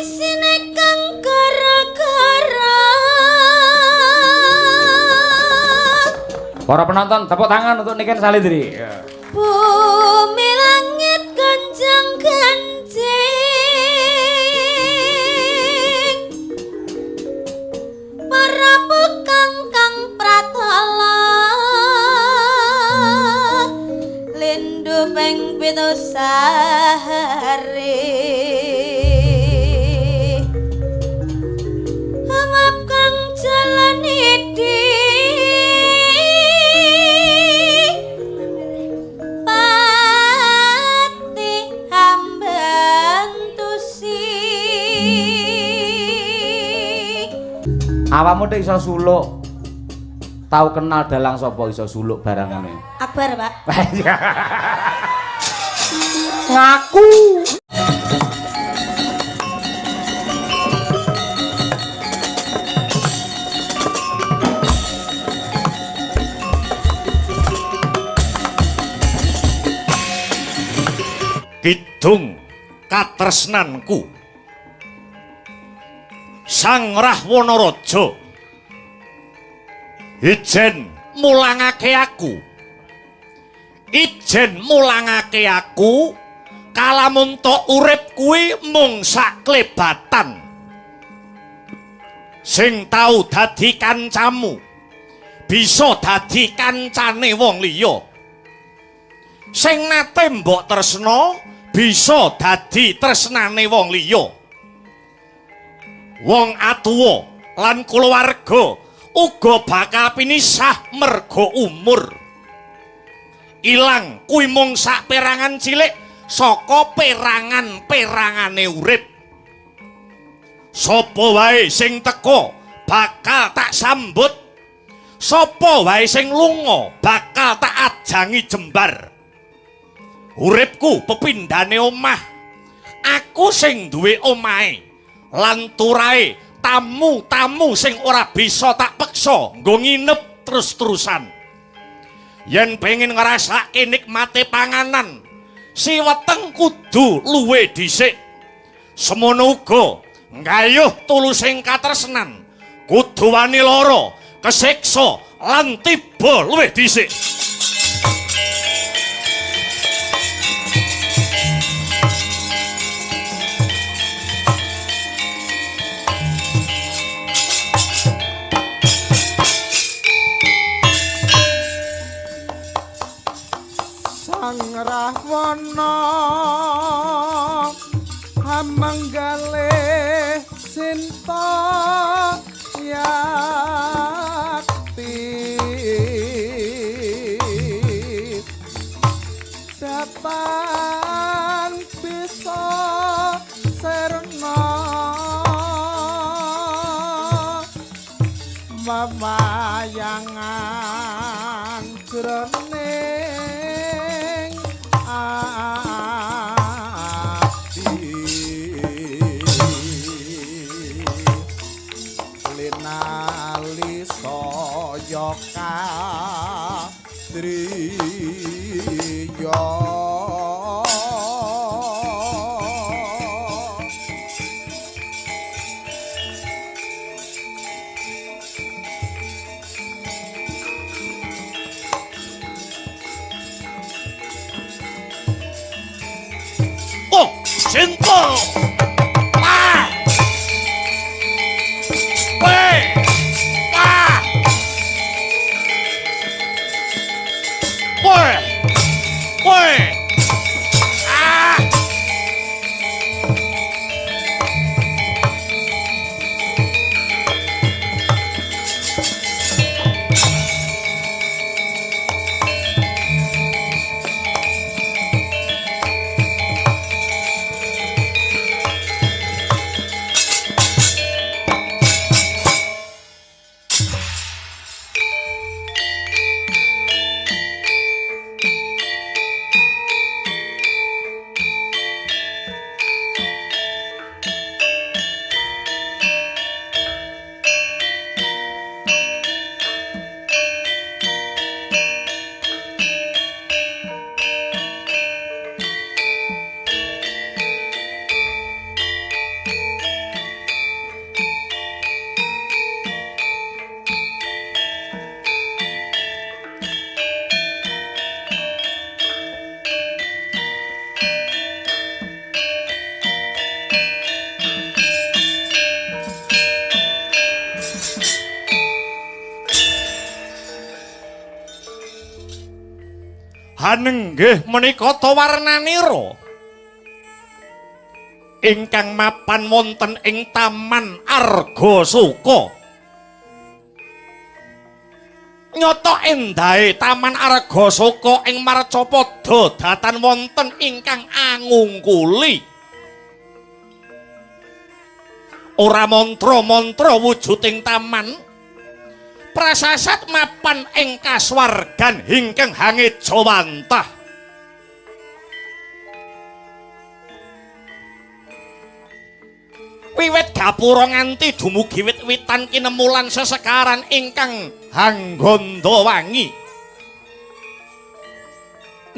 Isine kang gara-gara. Para penonton tepuk tangan untuk Niken Salindri. Bumi langit gonjang ganjing, para pekang kang pratala lindu ping 7 sahari. Angap kang jalan idi pati hambantusi. Awakmu tek iso suluk. Tau kenal dalang sapa iso suluk barangane? Akbar, Pak. Ngaku. Kidung katresnanku Sang Rahwana Raja ijen mulangake aku, ijen mulangake aku kalamunta urip kuwi mung saklebatan. Sing tau dadi kancamu bisa dadi kancane wong liya, sing nate mbok tresna bisa dadi tresnane wong liya. Wong atuwa lan kulawarga uga bakal pinisah merga umur. Ilang kuwi mung saperangan cilik saka perangan-perangane urip. Sapa wae sing teka bakal tak sambut, sapa wae sing lunga bakal tak ajangi jembar. Uripku pepindhane omah, aku sing duwe omahe lan turahe tamu-tamu sing ora bisa tak peksa nggo nginep terus-terusan. Yen pengen ngrasake nikmate panganan, si weteng kudu luwe dhisik. Semono uga nggayuh tulusing katresnan, kudu wani lara, kesiksa lan tiba luwih dhisik. Sang Rahwana hamanggale sinta yakti dapan bisa serna mamayangan jroning ati linali saya kadriya. Hanenggih menika ta warnanira ingkang mapan wonten ing Taman Argasoka. Nyata endahe Taman Argasoka ing Marcapada datan wonten ingkang angungkuli. Ora mantra-mantra wujuding taman prasasat mapan ing kasuwargan ingkang hangejawantah. Wiwit gapura nganti dumugi wit-witan kinemulan sesekaran ingkang hangganda wangi.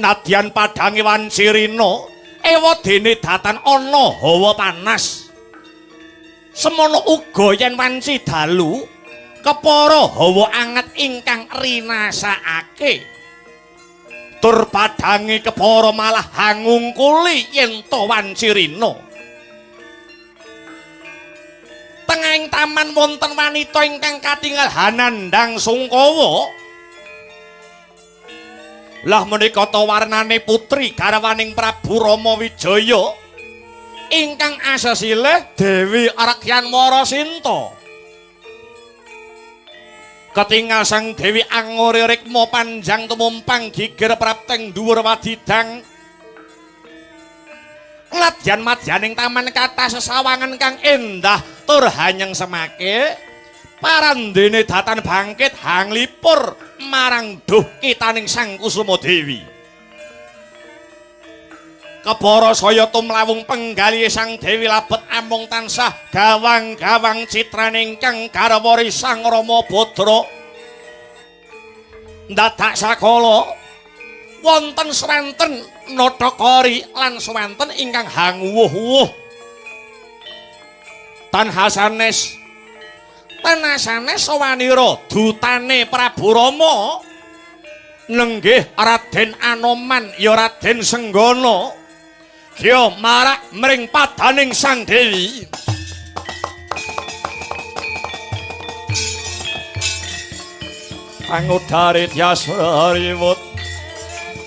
Nadyan padhange wancirina ewadene datan ana hawa panas. Semono uga yen wanci dalu kepara hawa anget ingkang rinasakake. Tur padhange kepara malah hangungkuli yen ta wancirina. Tengahing taman wonten wanita ingkang katingal hanandhang sungkawa. Lah menika ta warnane putri garwaning Prabu Rama Wijaya ingkang asesilih Dewi Arakyan Warasinta. Ketingal Sang Dewi angore rikma panjang tumumpang gigir prapteng dhuwur wadidang. Ladyan madyaning taman kathah sesawangan kang endah tur hanyeng semake parandene datan bangkit hanglipur marang duh kitaning Sang Kusuma Dewi. Kepara saya tumlawung penggalih Sang Dewi labet amung tansah gawang-gawang citraning kang garwa Sang Rama Badra. Ndadak sakala wonten swanten nathakari lan swanten ingkang hanguwuh-wuh. Tanha sanes sawanira dutane Prabu Rama nenggih Raden Anoman ya Raden Senggana. Gya marak mring padaning Sang Dewi. Angudare tyasriwut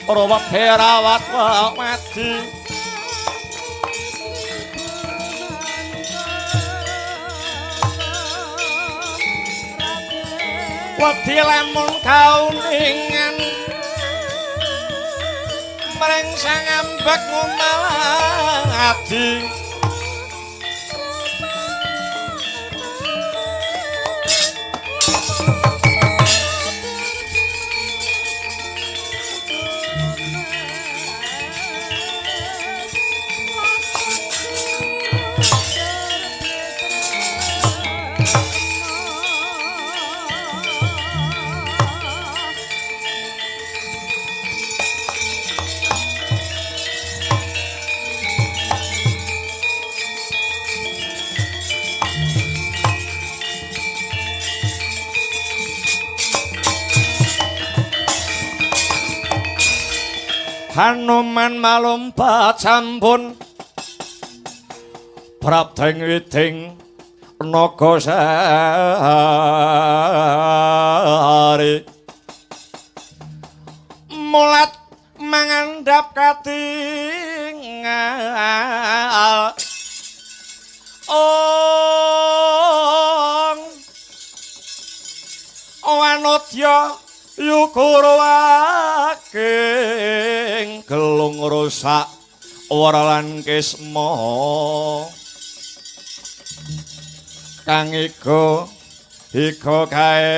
rawa perawat wadi. Wedi lamun kauningan mring sang ambek ngumaladi. Hanuman malompat sampun prapteng witing naga sari mulat mangandhap katingal ong wanodya yukuruwaking gelung rusak wara lan kisma kang iga iga kaeksi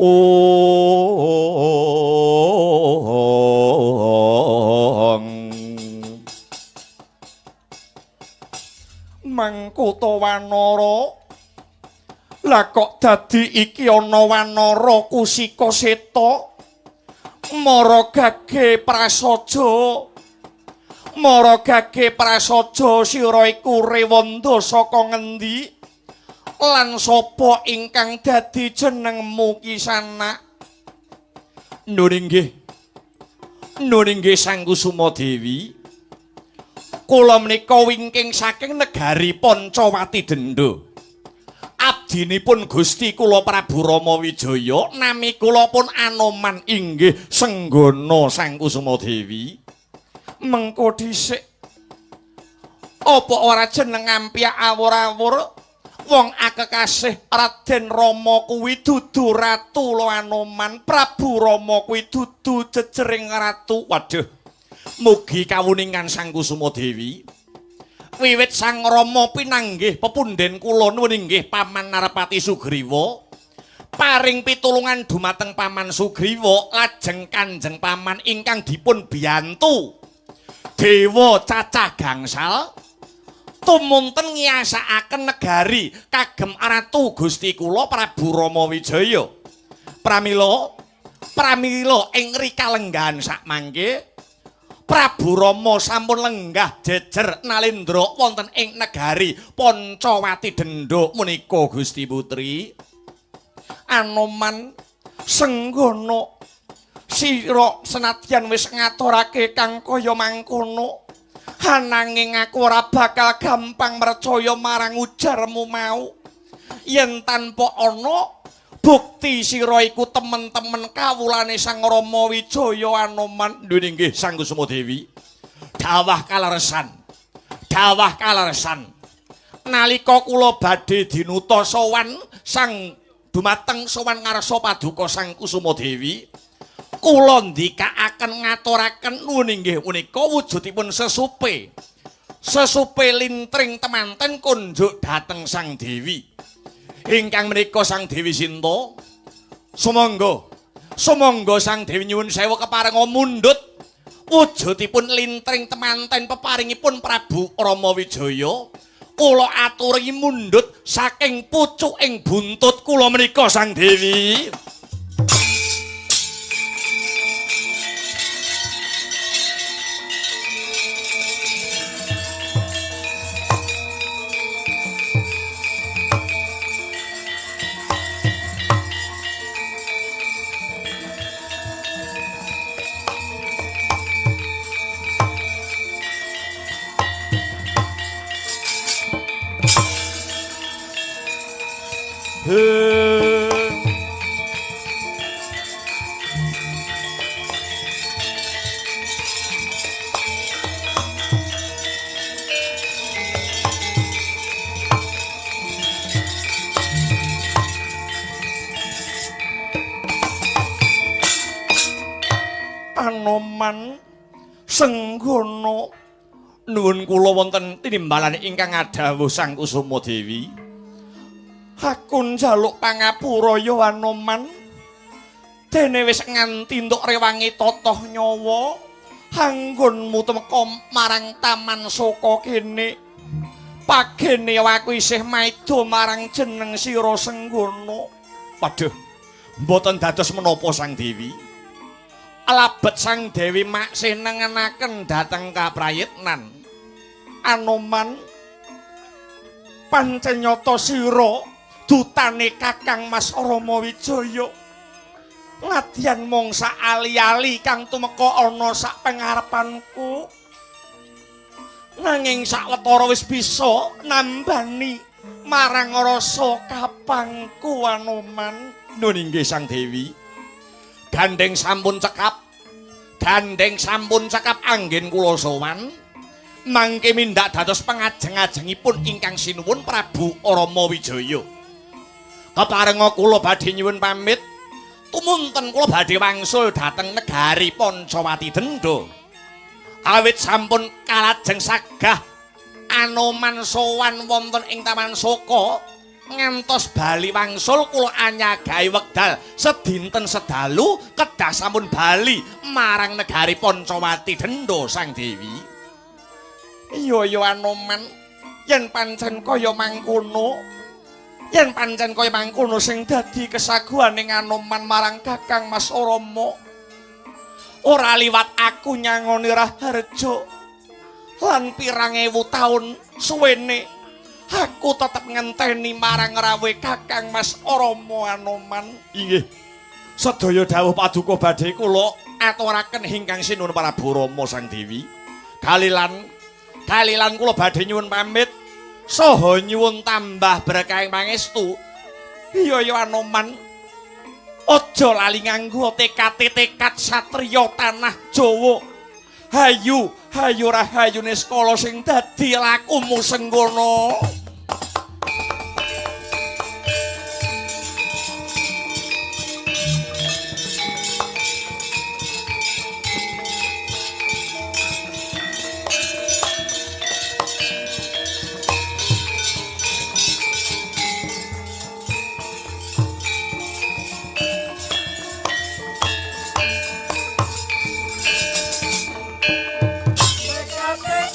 ong mangkuta wanara. Lah kok dadi iki ana wanara kusika seta mara gage prasaja. Mara gage prasaja sira iku rewanda saka ngendi lan sapa ingkang dadi jenengmu kisanak? Nun inggih. Nun inggih Sang Kusuma Dewi. Kula menika wingking saking negari Pancawati Denda. Abdi Adinipun Gusti kula Prabu Rama Wijaya, nami kula pun Anoman inggih Senggana Sang Kusuma Dewi. Mengko dhisik apa ora jeneng ampyak awur-awur wong akekasih Raden Rama kuwi dudu ratu lo Anoman, Prabu Rama kuwi dudu jejering ratu. Waduh, mugi kawuningan Sang Kusuma Dewi. Wiwit Sang Rama pinanggih pepunden kula nuwun inggih Paman Narpati Sugriwa, paring pitulungan dumateng Paman Sugriwa lajeng Kanjeng Paman ingkang dipun biyantu Dewa cacah gangsal tumunten ngiasakaken negari kagem Ratu Gusti kula Prabu Rama Wijaya. Pramila pramila ing rika lenggahan sakmangke Prabu Rama sampun lenggah jejer nalendra wonten ing negari Pancawati Dendha menika Gusti Putri. Anoman Senggana sira senadyan wis ngaturake kang kaya mangkono, ananging aku ora bakal gampang percaya marang ujarmu mau. Yen tanpa ana bukti sira iku temen-temen kawulane Sang Rama Wijaya Anoman. Lho inggih Sang Kusuma Dewi, dawah kaleresan, dawah kaleresan. Nalika kula badhe dinuta sowan sang dumateng sowan ngarsa paduka Sang Kusuma Dewi, kula ndikaaken ngaturaken nuwun inggih punika wujudipun sesupe. Sesupe lintring temanten kunjuk dhateng Sang Dewi. Ingkang menika Sang Dewi Sinta, sumangga sumangga Sang Dewi nyuwun sewu keparenga mundhut wujudipun lintring temanten peparingipun Prabu Rama Wijaya. Kula aturi mundhut saking pucuking buntut kula menika Sang Dewi. Anoman Senggana nuwun kula wonten tinimbalan ingkang adhawuh Sang Kusuma Dewi. Aku njaluk pangapura ya Anoman, dene wis nganti entuk rewangi totoh nyawa anggonmu tumeka marang Taman Soka kene. Pagene aku isih maida marang jeneng sira Senggana. Waduh, mboten dados menapa Sang Dewi. Labet Sang Dewi maksih nengenaken dhateng kaprayitnan. Anoman, pancen nyata sira dutane Kakang Mas Rama Wijaya. Nadyan mung sak ali-ali kang tumeka ana sak pengarepanku, nanging sawetara wis bisa nambani marang rasa kapangku Anoman. Nun inggih Sang Dewi, gandeng sampun cekap, gandeng sampun cekap anggen kula sowan mangke mindak dados pengajeng-ajengipun ingkang sinuwun Prabu Rama Wijaya. Keparenga kula badhe nyuwun pamit, tumunten kula badhe wangsul dhateng negari Pancawati Dendha. Awit sampun kalajeng sagah Anoman sowan wonten ing Taman Soka, ngantos bali wangsul kula anyagahi wekdal sedinten sedalu kedah sampun bali marang negari Pancawati Dendha Sang Dewi. Iya ya Anoman, yen pancen kaya mangkono, yen pancen kaya mangkono sing dadi kesaguhaning Anoman marang Kakang Mas Rama, ora liwat aku nyangoni Raharja lan pirang ewu taun suwene aku tetep ngenteni marang rawe Kakang Mas Rama Anoman. Inggih, sedaya dawuh paduka badhe kula aturaken ingkang sinuwun Prabu Rama Sang Dewi. Kalilan kula badhe nyuwun pamit saha nyuwun tambah berkahing pangestu. Iya ya Anoman. Aja lali nganggo tekad-tekad satriya tanah Jawa. Hayu, hayu rahayune skala sing dadi lakumu senggono.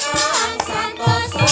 Kang santosa.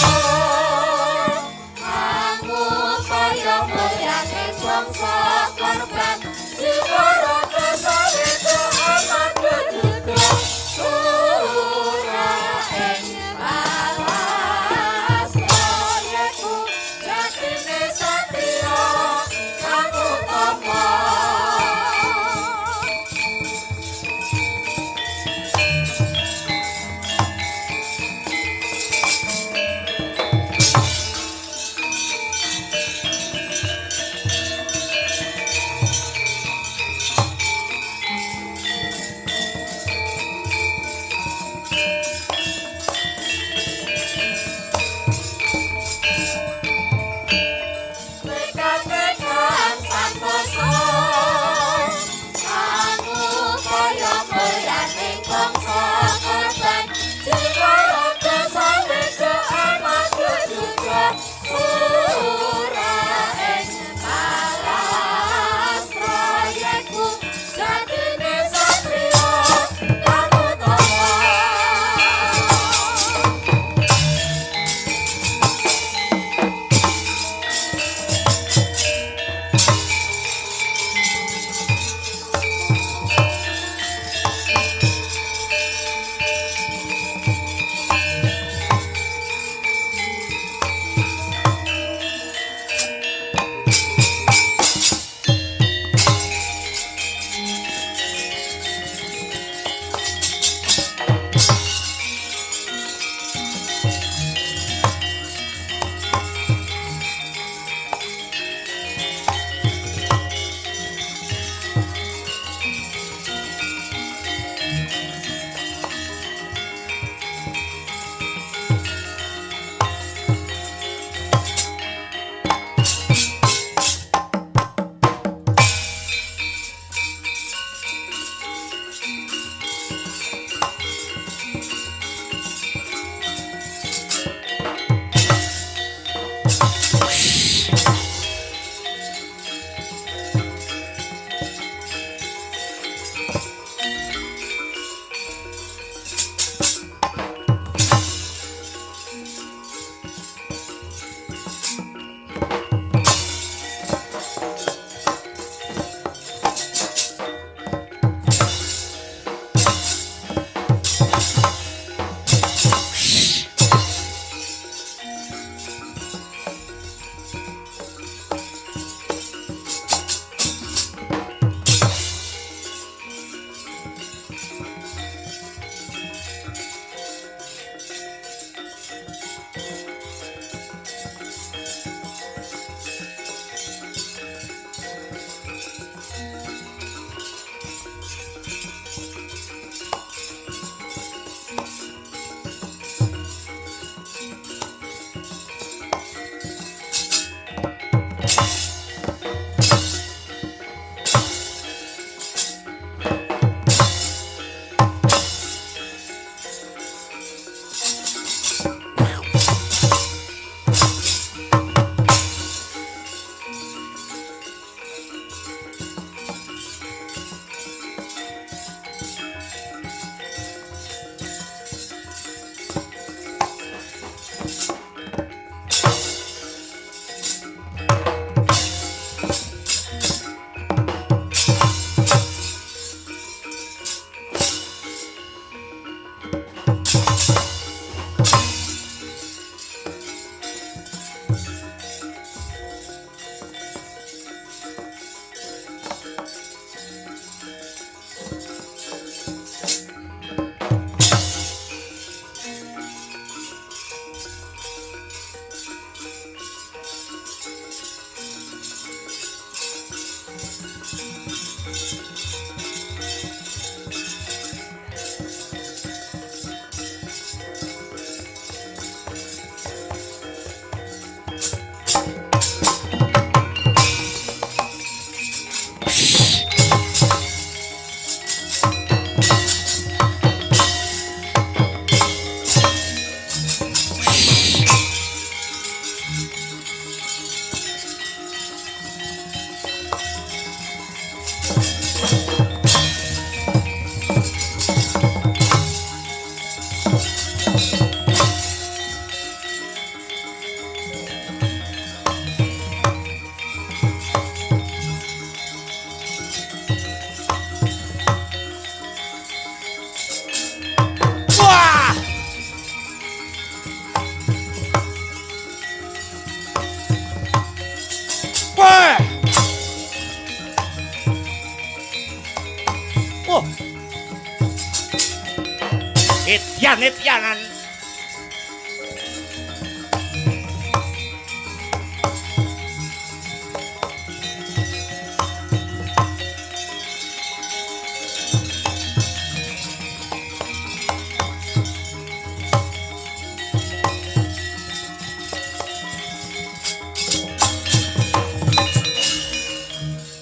Edian-edianan.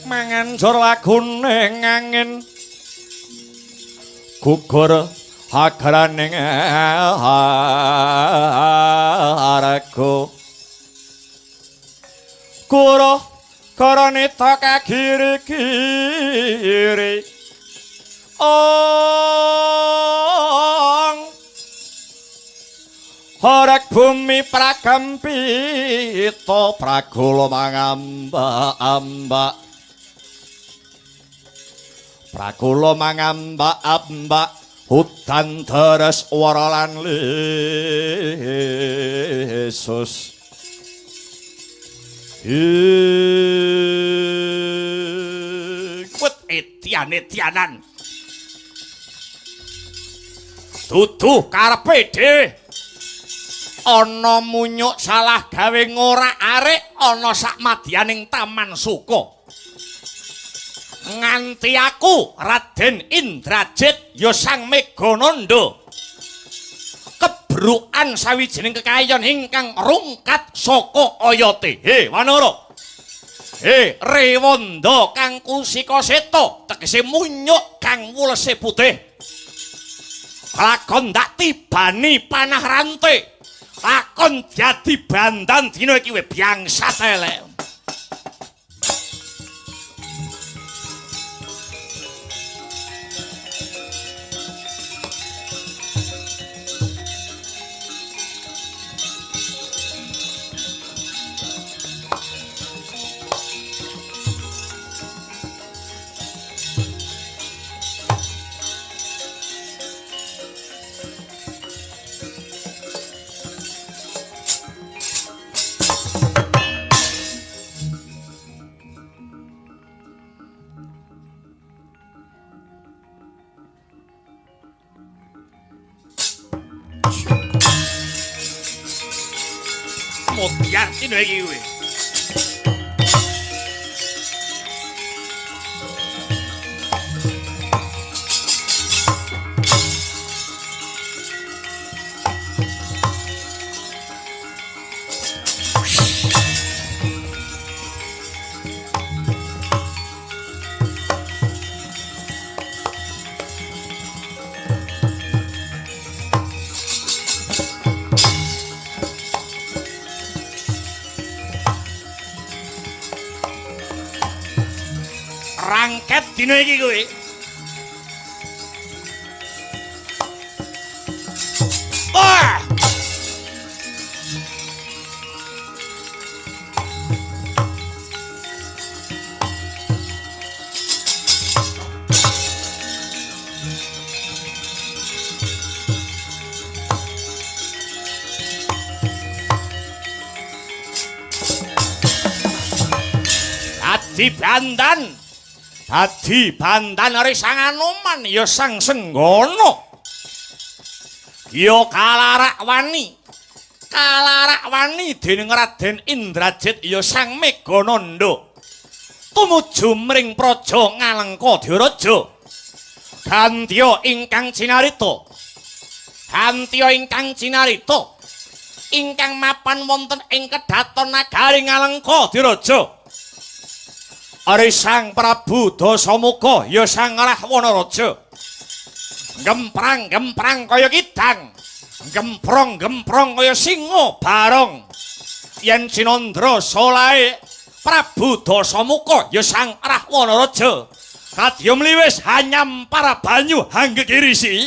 Mangan jor lagune angin gugur agraning arego kuro karanita kagiri-giri ong horek bumi prakampita pragula mangamba-amba Prakula mangambak-ambak udan deres wara lan lesus. Ikut edian-edianan. Duduh karepe dhewe. Ana munyuk salah gawe ngorak-arik ana sak madyaning Taman Suka. Nganti aku Raden Indrajit ya Sang Megananda kebrukan sawijining kekayon ingkang rungkat saka oyote. He Wanara, he Rewanda kang kusika seta tegese munyuk kang wulese putih lakon ndak tibani panah rante lakon dadi bandan dina iki we biangsat elek. Modyar dina iki kowe. Rangket dina iki kowe. Wah! Adi bandan. Dadi bandan ori Sang Anoman ya Sang Senggana. Ya kalarak wani. Kalarak wani dening Raden Indrajit ya Sang Megananda. Tumuju mring praja Ngalengka Diraja. Gantya ingkang cinarita. Gantya ingkang cinarita ingkang mapan wonten ing kedhaton nagari Ngalengka Diraja. Ari Sang Prabu Dasamuka ya Sang Rahwana Raja. Gemprang-gemprang kaya kidang, gemprong-gemprong kaya singa barong. Yen cinandra solahe Prabu Dasamuka ya Sang Rahwana Raja. Kadya mliwis hanyam para banyu hanggegirisi.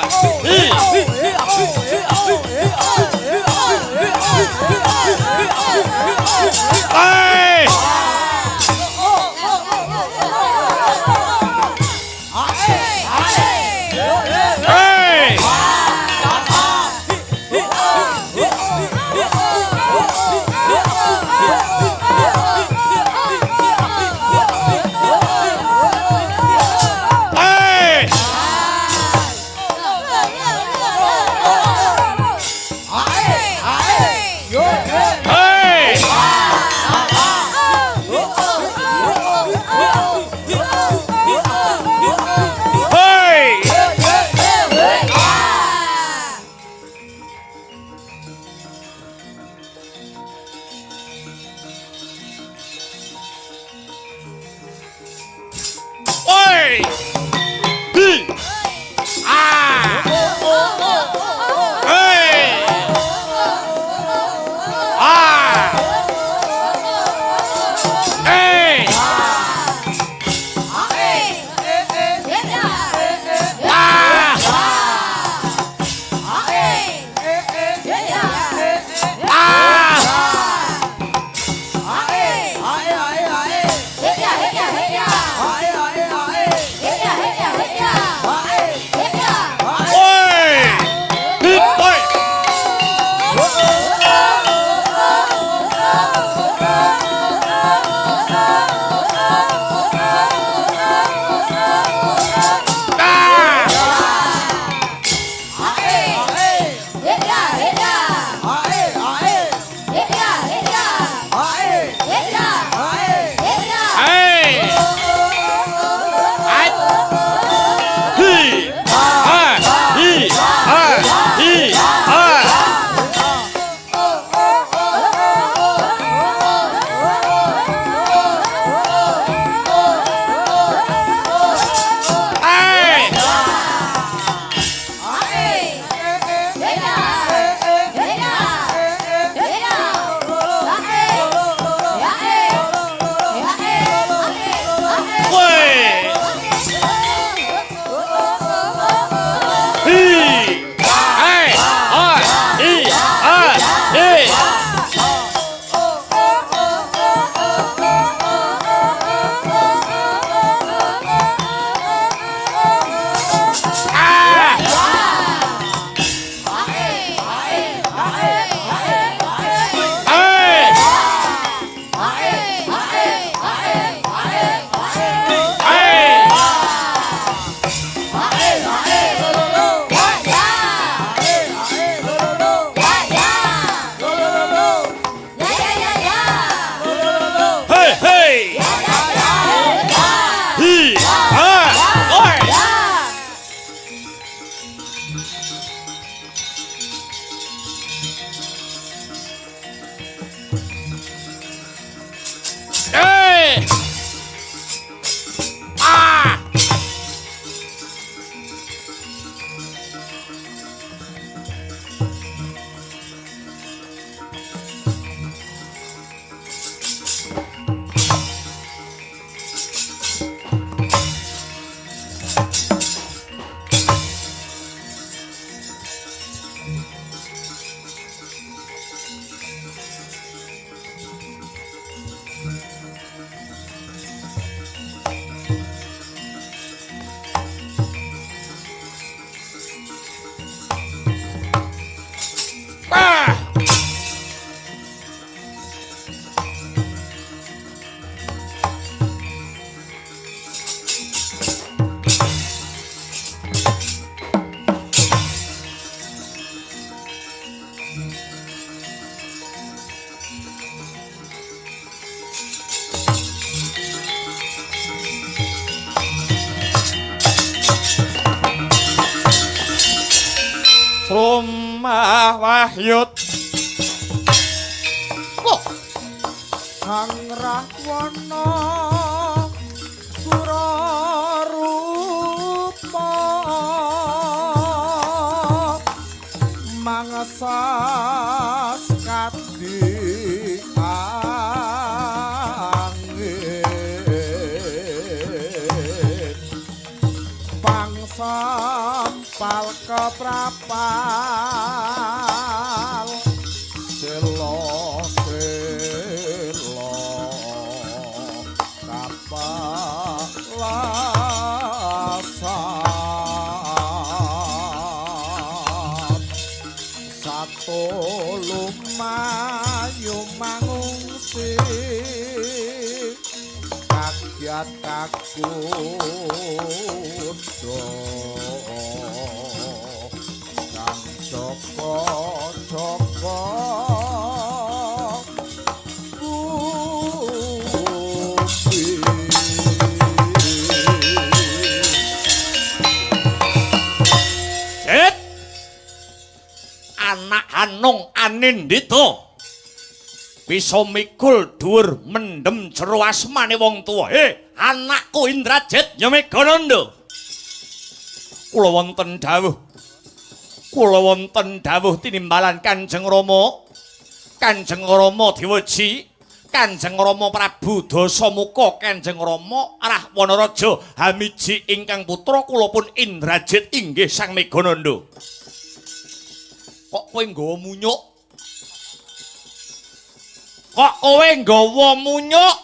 Hey! Hey! Hey! Hey! Hey! Oi! Hi! Ah! Hey! Ah! Hey! Ah! Ah! Oi! Hi! Oi! Ah! Hey! Ai! Hi! Ah! Hi! Ah! Hi! Ah! Hey! Oi! Hi! Hey! Ah! Hi! Ah! Hi! Ah! Hey! Hey! Hey! Hey! Hi! Ah! Oi! Hey! Ah! Ah! Rumah Wahyut. Loh, Kang Rahwana surarupa mangesas kadi angin pangsampurna. Prapal keprapal selo selo kapalasan satu lumayu mangungsi kagiat kakudo kang joko joko bumi. Cet. Anak Anung Anindita bisa mikul dhuwur mendem jero asmane wong tuwa. Anakku Indrajit ya Megananda. Kula wonten dawuh. Kula wonten dawuh tinimbalan Kanjeng Rama. Kanjeng Rama Dewaji, Kanjeng Rama Prabu Dasamuka, Kanjeng Rama Rahwana Raja Hamiji ingkang putra kula pun Indrajit inggih Sang Megananda. Kok kowe nggawa munyuk? Kok kowe nggawa munyuk?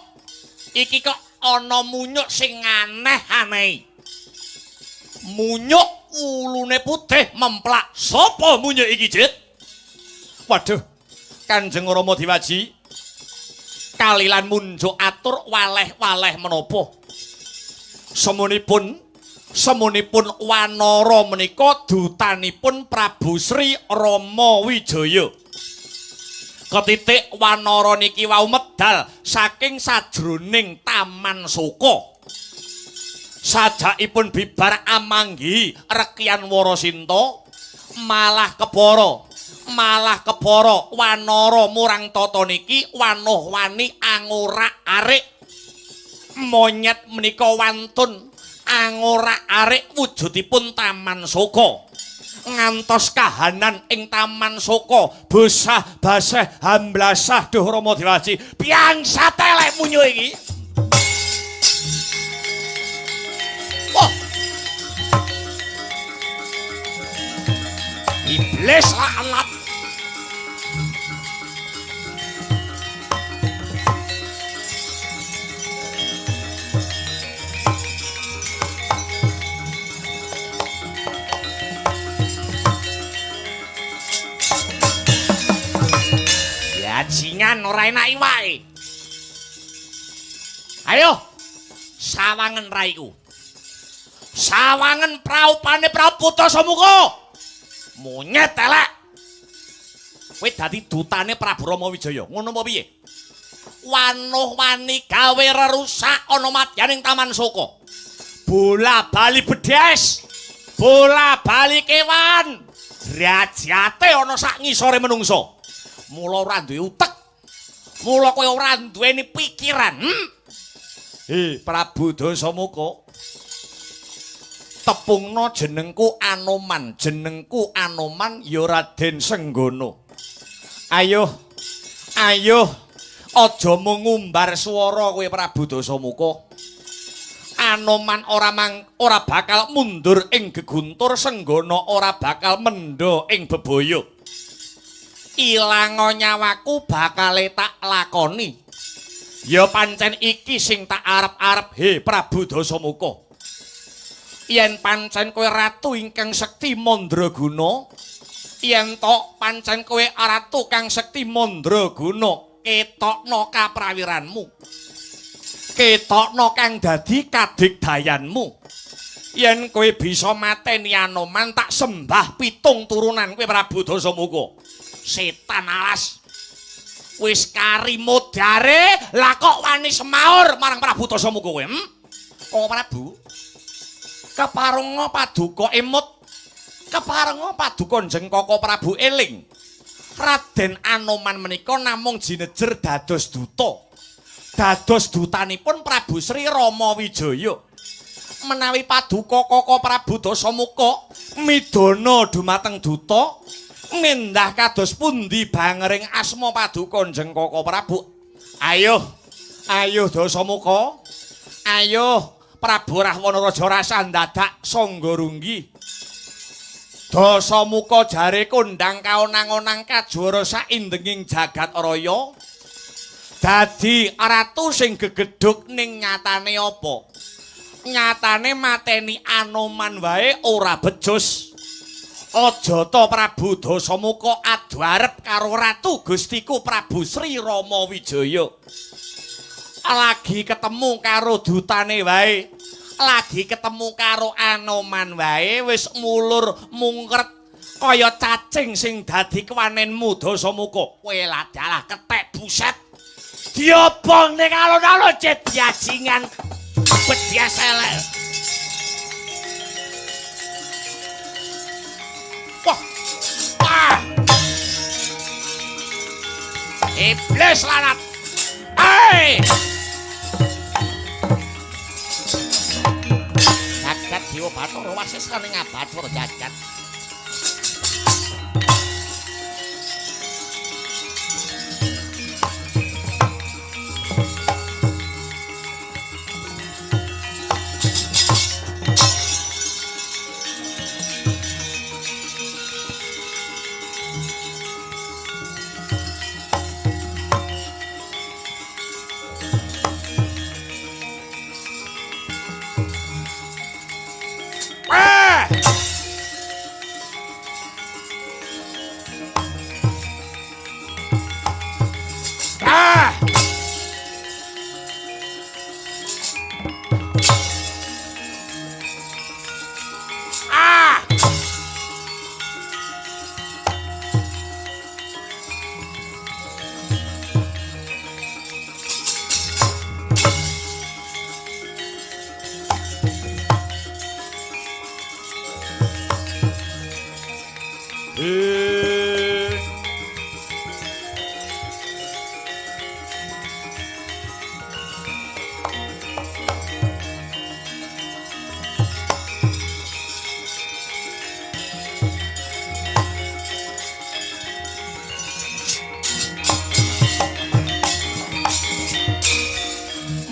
Iki kok ana munyuk sing aneh-aneh. Munyuk wulune putih memplak. Sapa munyuk iki, Jit? Waduh, Kanjeng Rama Dewaji kalilan munjuk atur waleh-waleh menapa? Semunipun wanara menika dutanipun Prabu Sri Rama Wijaya. Ketitik wanara niki wau medal saking sajroning Taman Soka. Sajakipun bibar amanggi Rekyan Warasinta, malah kepara wanara murang tata niki wanuh-wani angorak-arik. Monyet menika wantun angorak-arik wujudipun Taman Soka. Ngantos kahanan ing Taman Soka bosah baseh hamblasah. Duh Rama Dewaji, piangsate lek munyo iki. Wah. Iblis laknat. Bajingan ora enak iwake. Ayo sawangen raiku. Sawangen praupane Prabu Dasamuka. Monyet elek. Kowe dadi dutane Prabu Rama Wijaya. Ngono apa piye? Wanuh-wani gawe rerusak ana madyaning Taman Soka. Bola bali bedes. Bola bali kewan. Derajate ana sak ngisore menungso. Mula ora duwe utek. Mula kowe ora duweni pikiran. Prabu Dasamuka. Tepungno jenengku Anoman, jenengku Anoman ya Raden Senggana. Ayo, ayo, aja mung ngumbar swara kowe Prabu Dasamuka. Anoman ora bakal mundur ing geguntur, Senggana ora bakal mendha ing bebaya. Ilango nyawaku bakale tak lakoni. Ya pancen iki sing tak arep-arep, he Prabu Dasamuka. Yen pancen kowe ratu ingkang sekti mandraguna, yen tok pancen kowe ratu kang sekti mandraguna, ketokno kaprawiranmu, ketokno kang dadi kadigdayanmu. Yen kowe bisa mateni Anoman, tak sembah pitung turunan kowe Prabu Dasamuka. Setan alas, wis kari modare, lah kok wani semaur marang Prabu Dasamuka kowe? Kok Prabu? Keparenga paduka emut, keparenga paduka Jengkaka Prabu eling. Raden Anoman menika namung jinejer dados duta. Dados dutanipun Prabu Sri Rama Wijaya. Menawi paduka Kaka Prabu Dasamuka midana dumateng duta, mindah kados pundi bangering asma paduka Jengkaka Prabu. Ayo, ayo Dasamuka, ayo Prabu Rahwana Raja rasa ndadak sangga runggi. Dasamuka jare kondhang kaonang-onang kajuara saindenging jagat raya. Dadi ratu sing gegedhug ning nyatane apa? Nyatane mateni Anoman wae ora becus. Aja ta Prabu Dasamuka adu arep karo Ratu Gustiku Prabu Sri Rama Wijaya. Lagi ketemu karo dutane wae, lagi ketemu karo Anoman wae wis mulur mungkret kaya cacing sing dadi kewanenmu Dasamuka. Kowe ladalah kethek buset. Diobong ning alun-alun cet jajingan bedyas elek. Wah. Wah. Iblis lanat. Hei. Jagat Dewa Bathara wasesa ning Bathara jagat.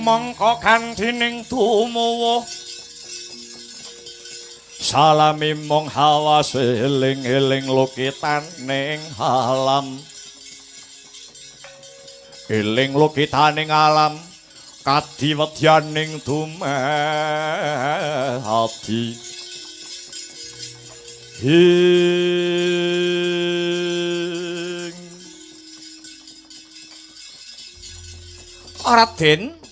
Mongko kandining tumuwuh salami mong hawas eling-eling lukitaning alam, eling lukitaning alam kadiwedyaning dumadi. Ing Raden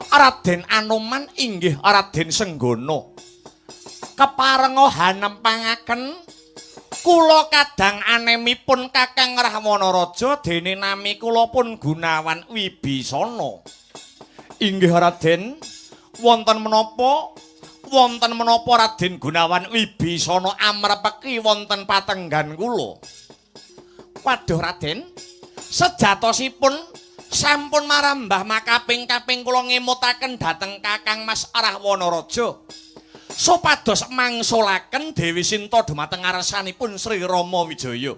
Raden Anoman inggih Raden Senggana keparenga hanempangaken kula kadang anemipun Kakang Rahwana Raja dene nami kula pun Gunawan Wibisana. Inggih Raden, wonten menapa? Wonten menapa Raden Gunawan Wibisana amrepeki wonten patenggan kula? Waduh Raden, sejatosipun sampun marambah makaping-kaping kula ngemutaken dhateng Kakang Mas Rahwana Raja supados mangsulaken Dewi Sinta dumateng ngarsanipun Sri Rama Wijaya.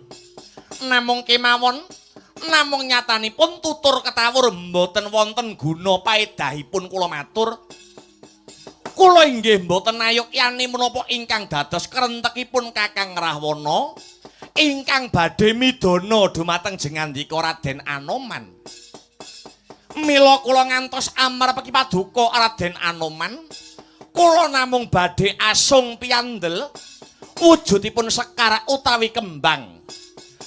Namung kemawon, namung nyatanipun tutur ketawur mboten wonten guna paedahipun kula matur. Kula inggih mboten nayokyani menapa ingkang dados krentekipun Kakang Rahwana ingkang badhe midana dumateng jengandika Raden Anoman. Mila kula ngantos amrepeki paduka Raden Anoman, kula namung badhe asung piyandel wujudipun sekar utawi kembang.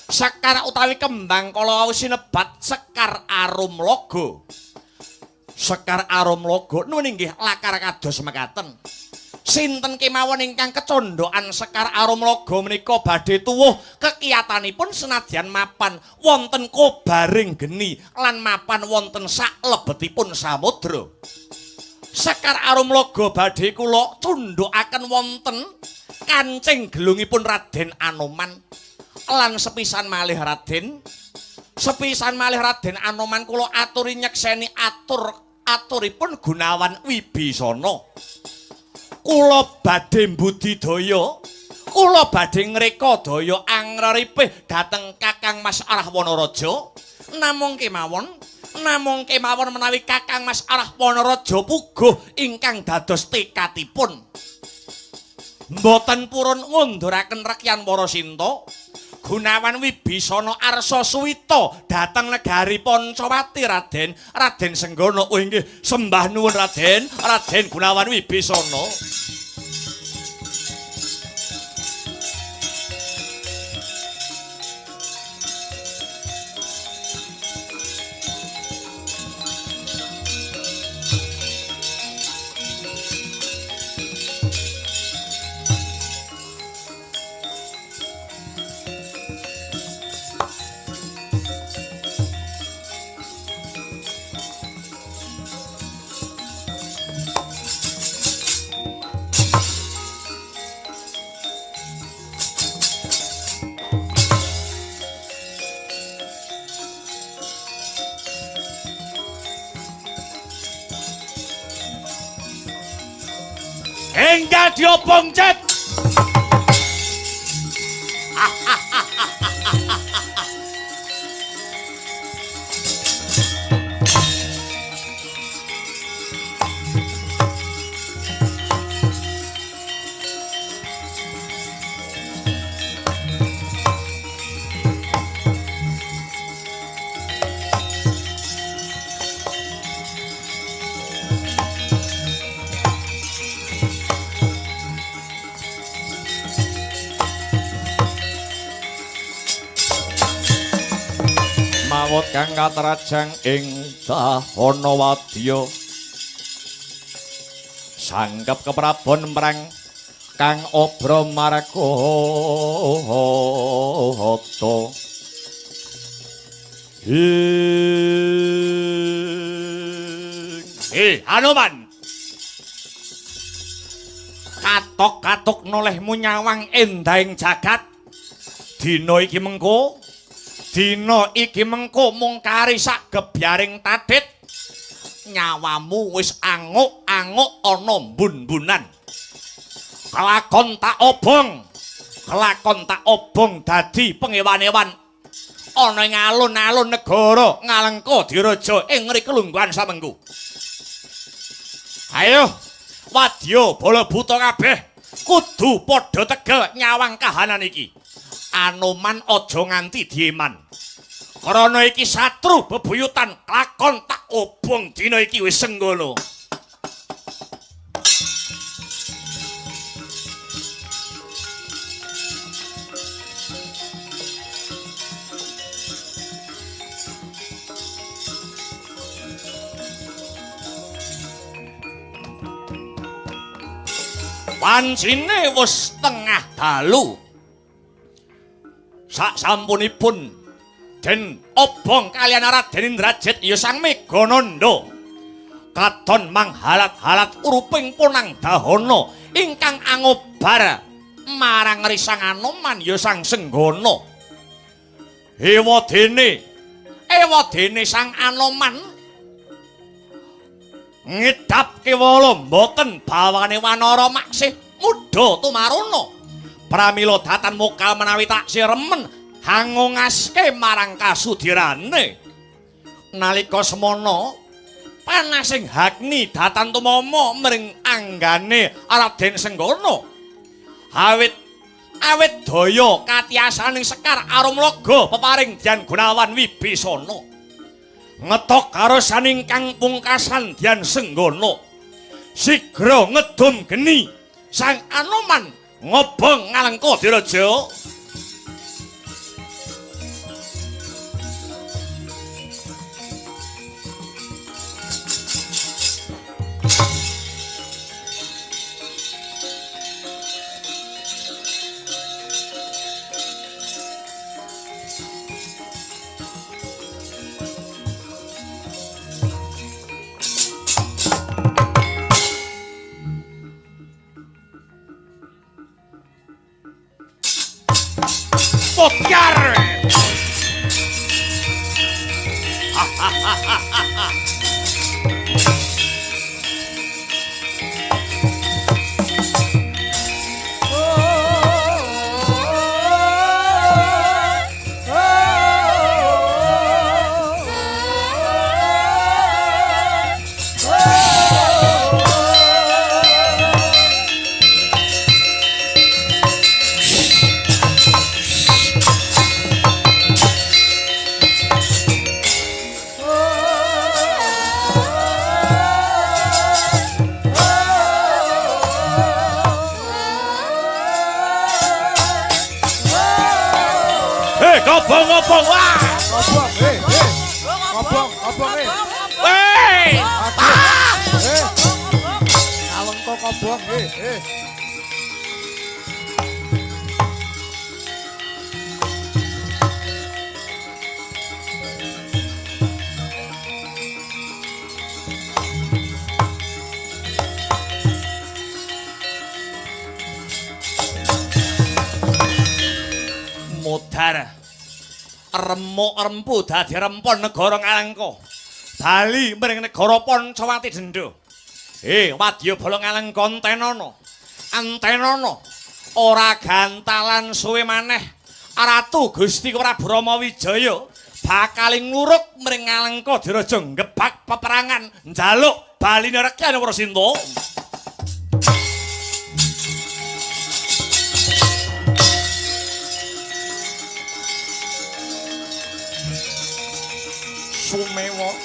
Sekar utawi kembang kala wau sinebat Sekar Arum Logo. Sekar Arum Logo nuwun inggih lakar kados mekaten. Sinten kemawon ingkang kecondhokan Sekar Arum Logo menika badhe tuwuh kekiyatanipun senadyan mapan wonten kobaring geni lan mapan wonten saklebetipun samudra. Sekar Arum Logo badhe kula cundhukaken wonten kancing gelungipun Raden Anoman. Lan sepisan malih Raden, sepisan malih Raden Anoman kula aturi nyekseni aturipun Gunawan Wibisana. Kula badhe mbudidaya, kula badhe ngreka daya angreripih dhateng Kakang Mas Rahwana Raja. Namung kemawon, namung kemawon menawi Kakang Mas Rahwana Raja puguh ingkang dados tekadipun. Mboten purun ngunduraken rekyan Warasinta. Gunawan Wibisana arsa suwita dhateng negari Pancawati Raden. Raden Senggana, oh inggih sembah nuwun Raden. Raden Gunawan Wibisana. Enggal diobong cet. Mawut kang katrajang ing dahana wadya sangkep keprabon mrang kang obra margata. Hanuman, katok-katok nolehmu nyawang endahing jagat. Dina iki mengko, dina iki mengko mung kari sak gebyaring tadhit. Nyawamu wis anguk-anguk ana mbun-mbunan. Kelakon tak obong, kelakon tak obong dadi pengewan-ewan ana ing alun-alun negara Ngalengka Diraja ing ngriki lungguhan samengku. Ayo wadya bala buta kabeh kudu padha tegel nyawang kahanan iki. Anoman aja nganti dieman. Krana iki satru bebuyutan klakon tak obong dina iki wis senggala. Wancine wis tengah dalu. Sak sampunipun den obong kaliyan Raden Indrajit ya Sang Megananda. Katon manghalat-halat uruping punang dahana ingkang angobar marang risang Anoman ya Sang Senggana. Ewadene Sang Anoman ngedap kewala mboten bawane wanara maksih mudha tumaruna. Pramila datan mokal menawi taksih remen hangungaske marang kasudirane. Nalika semana panasing Agni datan tumama mring anggane Raden Senggana. Awit daya katiasaning sekar arum laga peparing Dyan Gunawan Wibisana. Ngetok karosan ingkang pungkasan Dyan Senggana. Sigra ngedum geni Sang Anoman ngobong Ngalengka Diraja. Kobong wah. Kobong, eh. Kobong, kobong eh. Weh. Eh. Alengka kobong eh. Modar remuk rempu dadi rempon negara Ngalengka. Bali mring negara Pancawati Dendha. Wadyabala Ngalengka entenana. Entenana ora gantalan suwe maneh. Ratu Gusti Prabu Rama Wijaya bakal ngluruk mring Ngalengka diraja ngebak peperangan njaluk baline Rekyan Prasinta. Sumewa.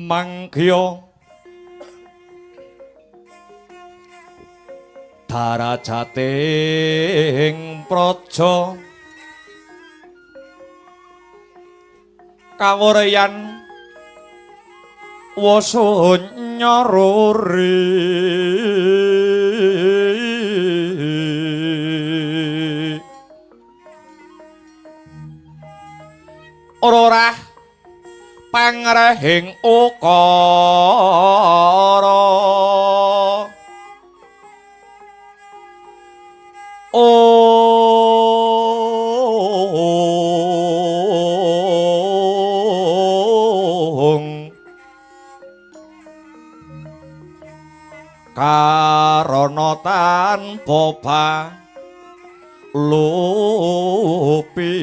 Mangkya Darajating praja kawuryan wasunya ruri ora pangrehing ukara ong karana tanpa lupi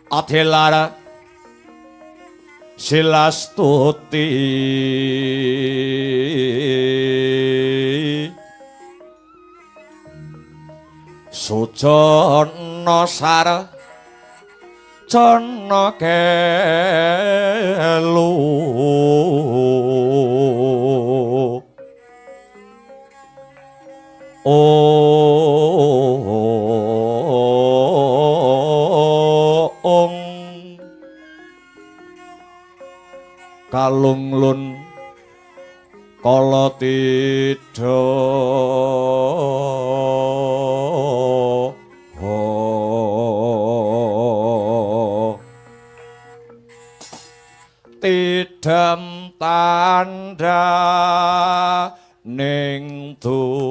adilara silastuti sujana sar jana kelu ong kalunglun kala tidha tidem tandha ning dumadi.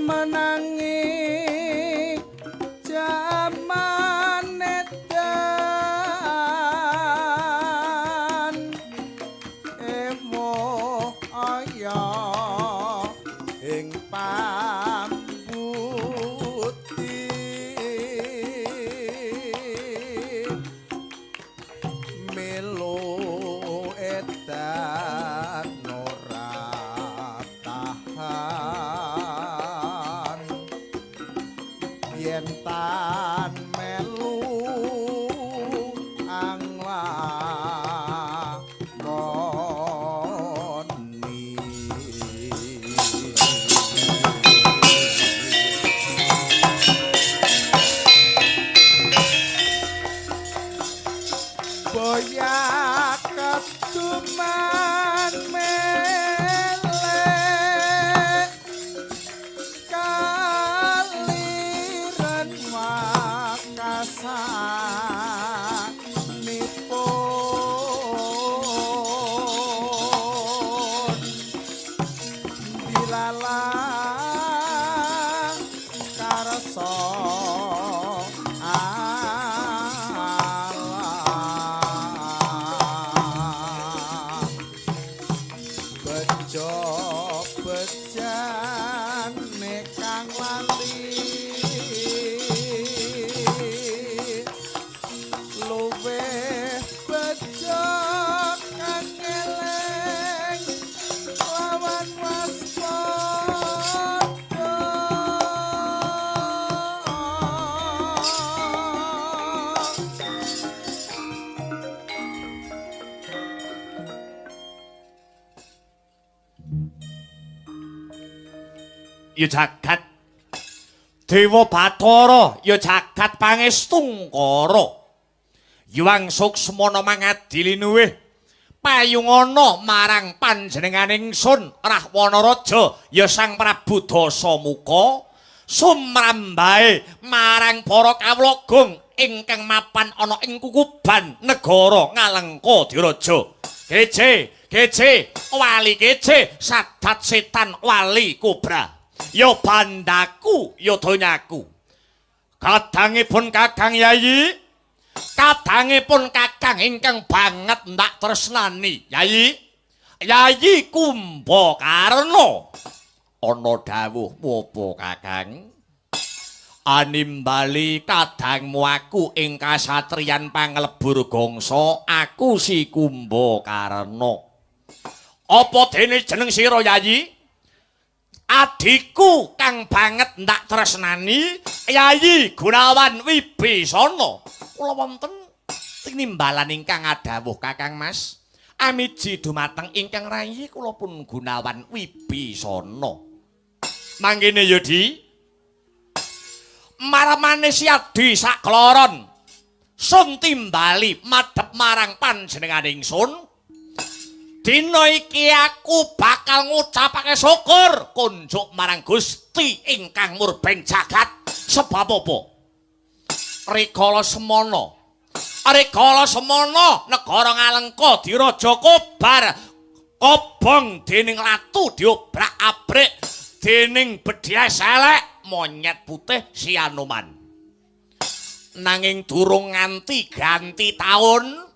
Menangi jaman edan emo aya ing pambuti melu edan ora tahan yen tan melu anglakoni. Boyak keduman melek kaliren wakasanipun dilalah karsa Allah bejo bejane kang lali luwih bejo kang eling lawan waspada. Ya jagat Dewa Bathara, ya jagat pangestungkara. Yuwang suksmana mangadili nuwih payungana marang panjenengan ingsun Rahwana Raja ya Sang Prabu Dasamuka sumrambahe marang para kawula gong ingkang mapan ana ing kukuban negara Ngalengka Diraja. Kece, kece, wali kece, sadat setan wali kobra. Ya bandaku, ya donyaku. Kadangipun Kakang Yayi, Kadangipun kakang ingkang banget ndak tresnani, Yayi. Yayi Kumbakarna. Ana dawuh apa kakang? Animbali kadangmu aku ing kasatriyan panglebur gangsa, aku si Kumbakarna. Apa dene jeneng sira, Yayi? Adhiku kang banget ndak tresnani, Yayi Gunawan Wibisana. Kula wonten tinimbalan ingkang adhawuh Kakang Mas. Amiji dumateng ingkang rayi kula pun Gunawan Wibisana. Mangkene ya, Di. Maramane si Adi sakloron. Sun timbali madhep marang panjenengan ingsun. Dina iki aku bakal ngucapake syukur kunjuk marang Gusti ingkang murbeng jagat. Sebab apa? Rikala semana, rikala semana negara Ngalengka diraja kobar kobong dening latu diobrak-abrik dening bedhias elek monyet putih si Anoman. Nanging durung nganti ganti taun,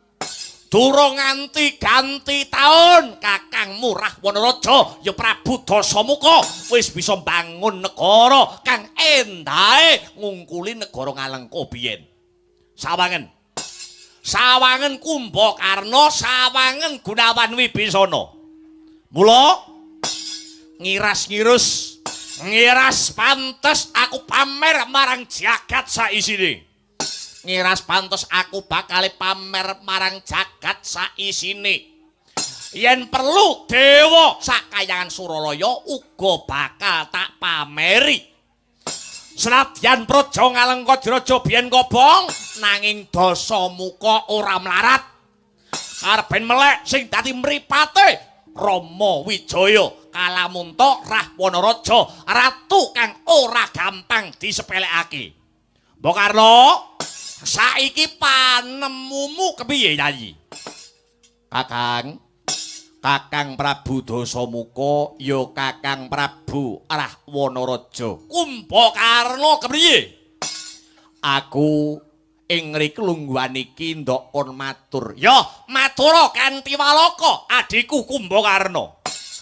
durung nganti ganti taun, Kakangmu Rahwana Raja ya Prabu Dasamuka wis bisa mbangun negara kang endahe ngungkuli negara Ngalengka biyen. Sawangen. Sawangen Kumbakarna, sawangen Gunawan Wibisana. Mula ngiras-ngirus, ngiras pantes aku pamer marang jagat saisine. Ngiras pantes aku bakal pamer marang jagat saisine. Yen perlu dewa sakayangan Suralaya uga bakal tak pameri. Senadyan praja Ngalengka diraja biyen kobong, nanging Dasamuka ora mlarat. Karben melek sing dadi mripate Rama Wijaya kalamunta Rahwana Raja, ratu kang ora gampang disepelekake. Mbok Karno, saiki panemumu kepiye, Yayi? Kakang, Kakang Prabu Dasamuka ya Kakang Prabu Rahwana Raja. Kumbakarna kepriye? Aku ing ngriki lungguhan iki ndok kon matur. Ya, matura kanthi walaka adhiku Kumbakarna.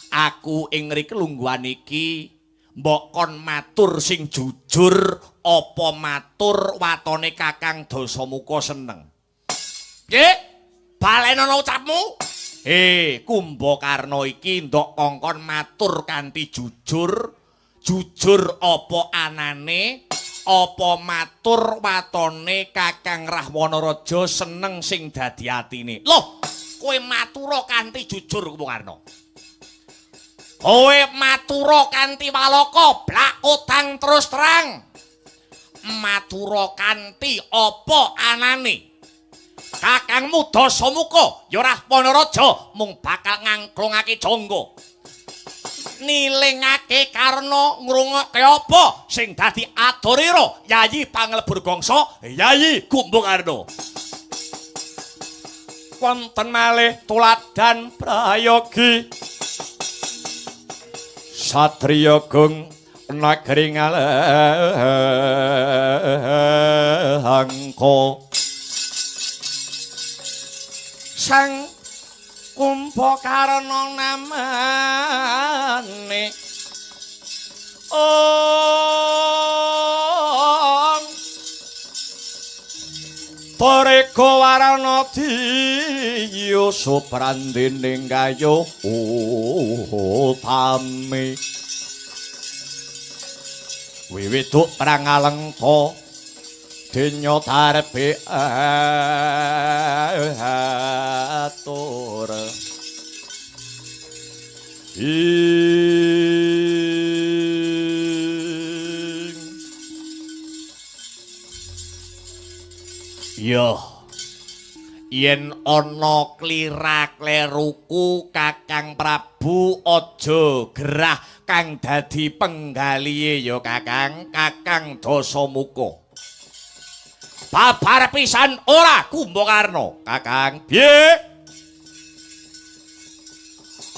Aku ing ngriki lungguhan iki mbok kon matur sing jujur apa matur watone Kakang Dasamuka seneng. Piye? Balenono ucapmu? Kumbakarna iki ndok kongkon matur kanthi jujur, jujur apa anane, apa matur watone Kakang Rahwana Raja seneng sing dadi atine. Loh, kowe matura kanthi jujur Kumbakarna. Kowe matura kanthi walaka, blak utang terus terang. Matura kanthi apa anane. Kakangmu Dasamuka ya Rahwana Raja mung bakal ngangklungake jangga. Nilingake karna ngrungokke apa sing dadi adorira Yayi Panglebur Gangsa, Yayi Kumbakarna. Wonten malih tuladan prayogi satriya gung nagri Ngalengka. Sang Kumbakarna namane Om Tareka warana diya suprandening kayu utami wiwiduk perang Alengka denya darbe atur ing yo yen ana klira-kleruku Kakang Prabu aja gerah kang dadi penggalihe ya Kakang, Kakang Dasamuka. Babar pisan ora Kumbakarna, Kakang. Piye?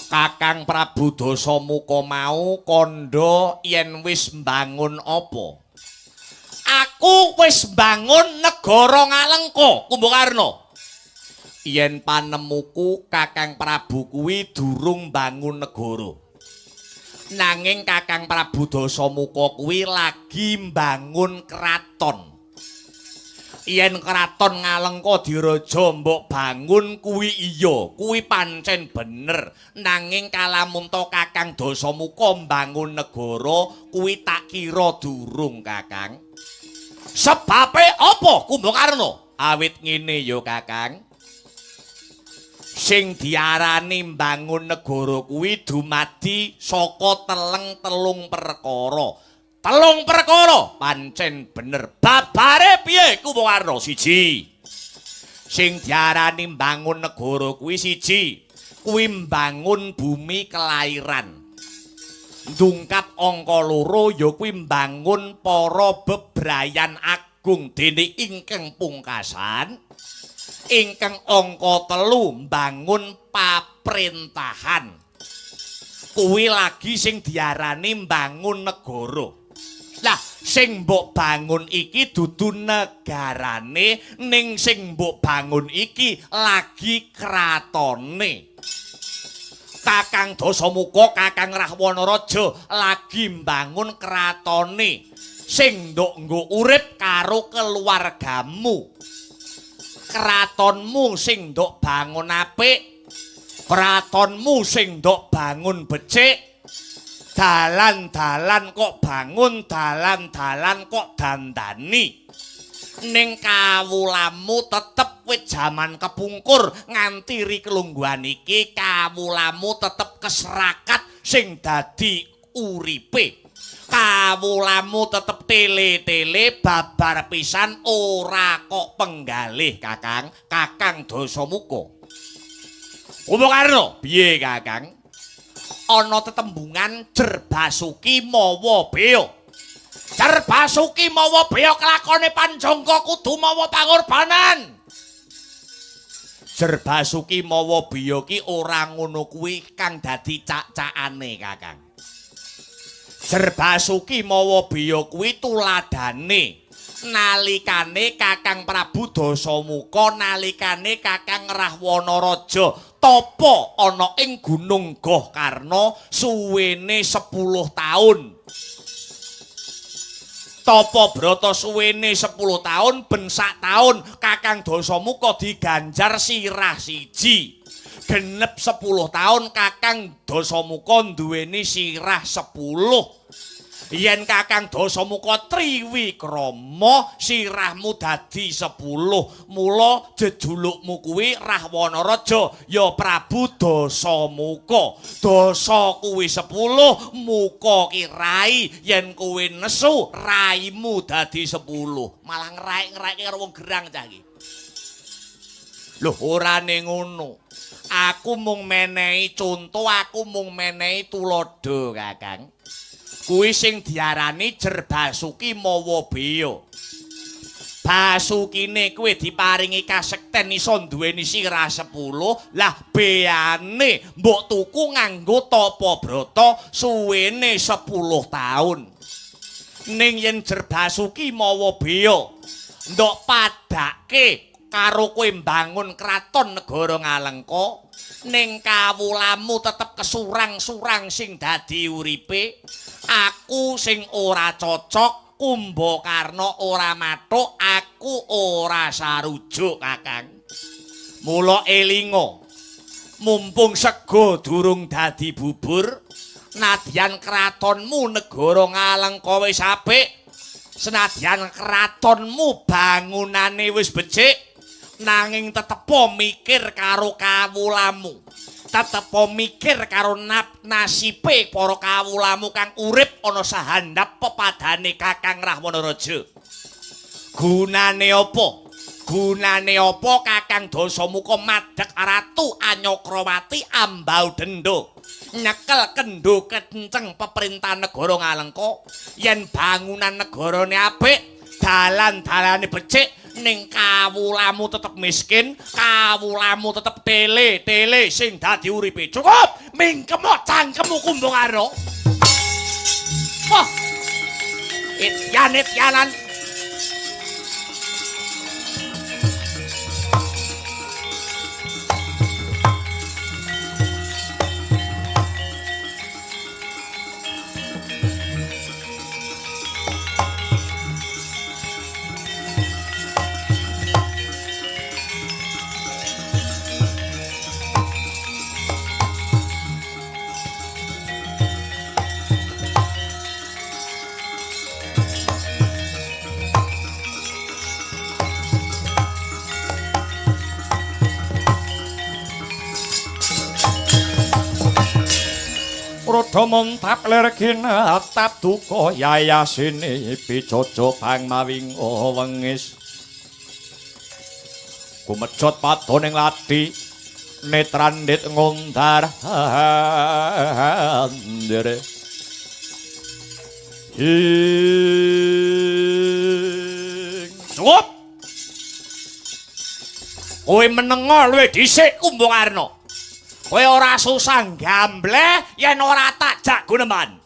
Kakang Prabu Dasamuka mau kandha yen wis mbangun apa? Aku wis mbangun negara Ngalengka, Kumbakarna. Yen panemuku Kakang Prabu kuwi durung mbangun negara. Nanging Kakang Prabu Dasamuka kuwi lagi mbangun kraton. Yen kraton Ngalengka diraja mbok bangun kuwi iya, kuwi pancen bener. Nanging kalamunta Kakang Dasamuka mbangun negara kuwi tak kira durung, Kakang. Sebabe apa, Kumbakarna? Awit ngene ya, Kakang. Sing diarani mbangun negara kuwi dumadi saka teleng-telung perkara. Telung perkara pancen bener. Babare piye, Kumbakarna? Siji. Sing diarani mbangun negara kuwi siji, kuwi mbangun bumi kelairan. Ndungkap angka loro ya kuwi mbangun para bebrayan agung dene ingkang pungkasan. Ingkang angka telu mbangun paprentahan. Kuwi lagi sing diarani mbangun negara. Lah, sing mbok bangun iki dudu negarane, ning sing mbok bangun iki lagi kratone. Kakang Dasamuka, Kakang Rahwana Raja lagi mbangun kratone sing nduk nggo urip karo keluargamu. Kratonmu sing nduk bangun apik, kratonmu sing nduk bangun becik. Dalan-dalan kok bangun, dalan-dalan kok dandani. Ning kawulamu tetep wit jaman kepungkur nganti ri kelungguhan iki kawulamu tetep keserakat sing dadi uripe. Kawulamu tetep tele-tele babar pisan ora kok penggalih, Kakang. Kakang Dasamuka. Kumbakarna, piye, Kakang? Ana tetembungan Jerbasuki mawa bea. Jerbasuki mawa bea kelakone panjangka kudu mawa pangorbanan. Jerbasuki mawa bea ki ora ngono kuwi kang dadi cak-cakane, Kakang. Jerbasuki mawa bea kuwi tuladane nalikane Kakang Prabu Dasamuka, nalikane Kakang Rahwana Raja tapa ana ing Gunung Gohkarna suwene 10 taun. Tapa brata suwene 10 taun, ben sak taun Kakang Dasamuka diganjar sirah siji. Genep 10 taun Kakang Dasamuka duweni sirah 10. Yen Kakang Dasamuka triwikrama sirahmu dadi 10. Mula jejulukmu kuwi Rahwana Raja ya Prabu Dasamuka. Dasa kuwi 10, muka ki rai. Yen kowe nesu raimu dadi 10. Malah ngraik-ngraike karo wong gerang cah iki. Loh, orane ngono. Aku mung menehi conto, aku mung menehi tuladha, Kakang. Kuwi sing diarani Jerbasuki mawa bea. Basukine kuwi diparingi kasekten iso duweni sirah 10, lah beane mbok tuku nganggo tapa brata suwene 10 taun. Ning yen Jerbasuki mawa bea ndok padake karo kowe mbangun kraton negara Ngalengka, ning kawulamu tetep kesurang-surang sing dadi uripe. Aku sing ora cocok, Kumbakarna ora mathuk, aku ora sarujuk, Kakang. Mula elinga, mumpung sega durung dadi bubur, nadyan kratonmu negara Ngalengka wis apik, senadyan kratonmu bangunane wis becik, nanging tetepo mikir karo kawulamu, tetepo mikir karo nasibe para kawulamu kang urip ana sahandap pepadane Kakang Rahwana Raja. Gunane apa? Gunane apa Kakang Dasamuka madhek Ratu Anyakrawati ambau denda, nyekel kendho kenceng peperintahan negara Ngalengka, yen bangunan negarane apik, dalan-dalane becik, ning kawulamu tetep miskin, kawulamu tetep tele-tele sing dadi uripe. Cukup, mingkemo cangkemmu Kumbakarna. Wah, etyan-etyanan. Rada montap lir kinatap duka yayasine picoco bang mawing wengis. Kumejot padoning lati netrandit ngundar andere. Cukup. Kowe menengo luwih dhisik Kumbakarna. Kowe ora susah gambleh yen ora tak jak guneman.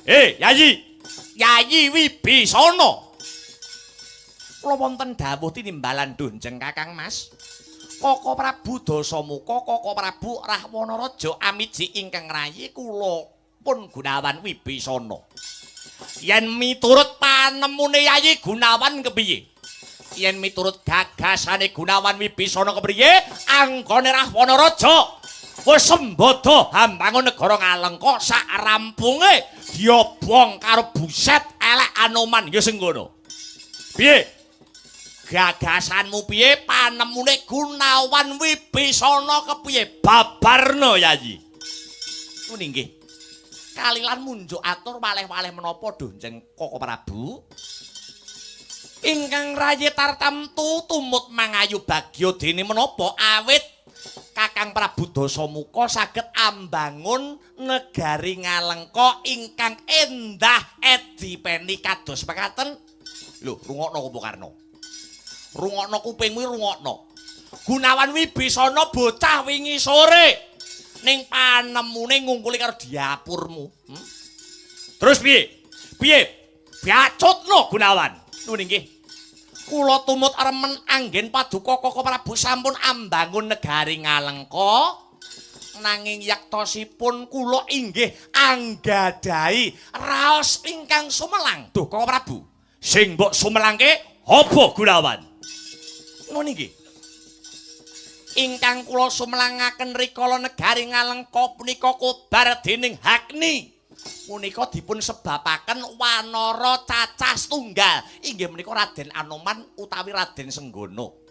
Yayi. Yayi Wibisana. Kula wonten dawuh tinimbalan Dunjeng Kakang Mas. Koko Prabu Dasamuka, Koko Prabu Rahwana Raja amiji ingkang rayi kula pun Gunawan Wibisana. Yen miturut panemune Yayi Gunawan kepiye? Yen miturut gagasane Gunawan Wibisana kepriye? Anggone Rahwana Raja wis sembada hambangun negara Ngalengka sak rampunge diobong karo buset elek Anoman ya senggono. Piye? Gagasanmu piye? Panemune Gunawan Wibisana kepiye? Babarno Yayi. Ngene nggih. Kalilan munjuk atur waleh-waleh menapa Dunjeng Koko Prabu? Ingkang rayi tartamtu tumut mangayu bagya dene menapa awit Kakang Prabu Dasamuka saged ambangun negari Ngalengka ingkang endah edipeni kados mekaten. Lho, rungokno Kumbakarna. Rungokno kupingmu, rungokno. Gunawan Wibisana bocah wingi sore ning panemune ngungkuli karo diapurmu. Terus piye? Piye? Bacutno Gunawan. Nuwun nggih. Kula tumut remen anggen paduka Koko Prabu sampun ambangun negari Ngalengka. Nanging yektosipun kula inggih anggadhahi raos ingkang sumelang. Duh Koko Prabu. Sing mbok sumelangke apa Gunawan? Nuwun nggih. Ingkang kula sumelangaken rikala negari Ngalengka punika kobar dening Agni. Punika dipun sebabaken wanara cacah setunggal inggih menika Raden Anoman utawi Raden Senggono.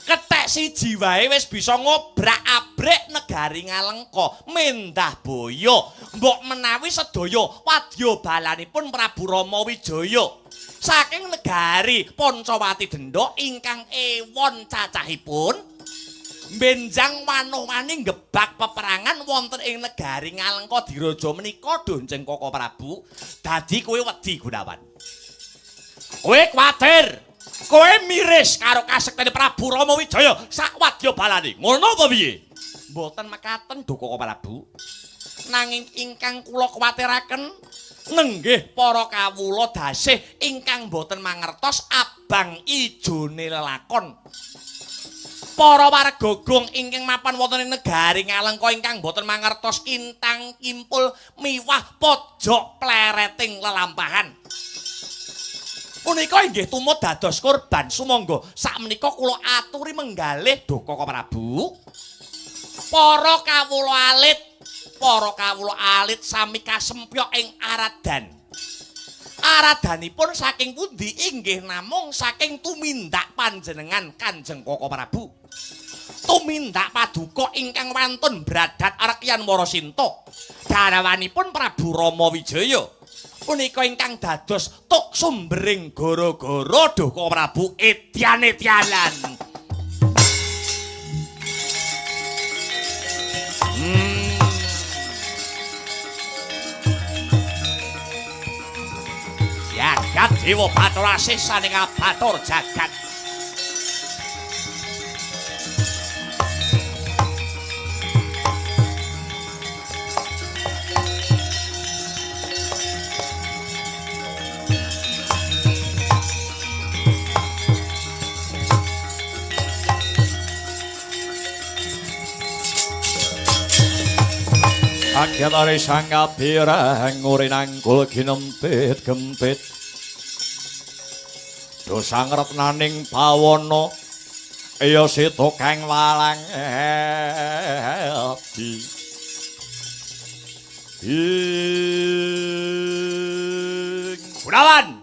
Kethek siji wae wis bisa ngobrak-abrik negari Ngalengka, mendah boyo. Mbok menawi sedaya wadya balanipun Prabu Rama Wijaya saking negari Pancawati Dendha ingkang ewon cacahipun benjang wanuh-wani ngebak peperangan wonten ing negari Ngalengka Diraja menika Donjeng Koko Prabu. Dadi kowe wedi Gunawan. Kowe kuwatir, kowe miris karo kasektene Prabu Rama Wijaya sak wadya balane. Ngono apa piye? Mboten mekaten Duh Koko Prabu. Nanging ingkang kula kuwatiraken nenggih para kawula dasih ingkang mboten mangertos abang ijone lelakon. Para warga gong ingkang mapan wonten ing negari Ngalengka ingkang boten mangertos kintang kimpul miwah pojok plereting lelampahan. Punika inggih tumut dados korban. Sumangga sakmenika kula aturi menggalih Duh Koko Prabu. Para kawula alit, para kawula alit sami kasempyok ing aradan. Aradanipun saking pundi? Inggih namung saking tumindak panjenengan Kanjeng Koko Prabu. Tumindak paduka ingkang wantun bradat Arkyan Warasinta. Garwanipun Prabu Rama Wijaya. Punika ingkang dados tuk sumbering gara-gara Duh Koko Prabu edyan-edyanan. Jagat Dewa Bathara Asih saning abathara jagat. Akyatare sang abirang ngurinangkul ginempit gempit. Dosa ngrepnaning bawana ya sita kang walang abdi. Ing Gunawan.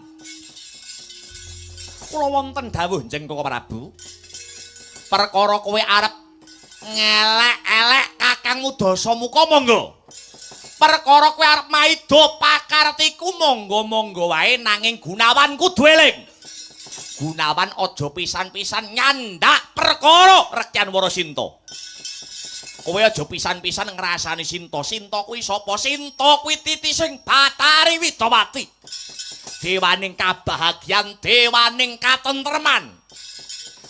Kula wonten dawuh Njeng Koko Prabu. Perkara kowe arep ngelek-elek kakangmu Dasamuka monggo. Perkara kowe arep maida pakartiku monggo-monggo wae nanging Gunawan kudu eling. Gunawan aja pisan-pisan nyandak perkara Rekyan Warasinta. Kowe aja pisan-pisan ngrasani Sinta. Sinta kuwi sapa? Sinta kuwi titising Bathari Widawati. Dewaning kabahagian, dewaning katentreman.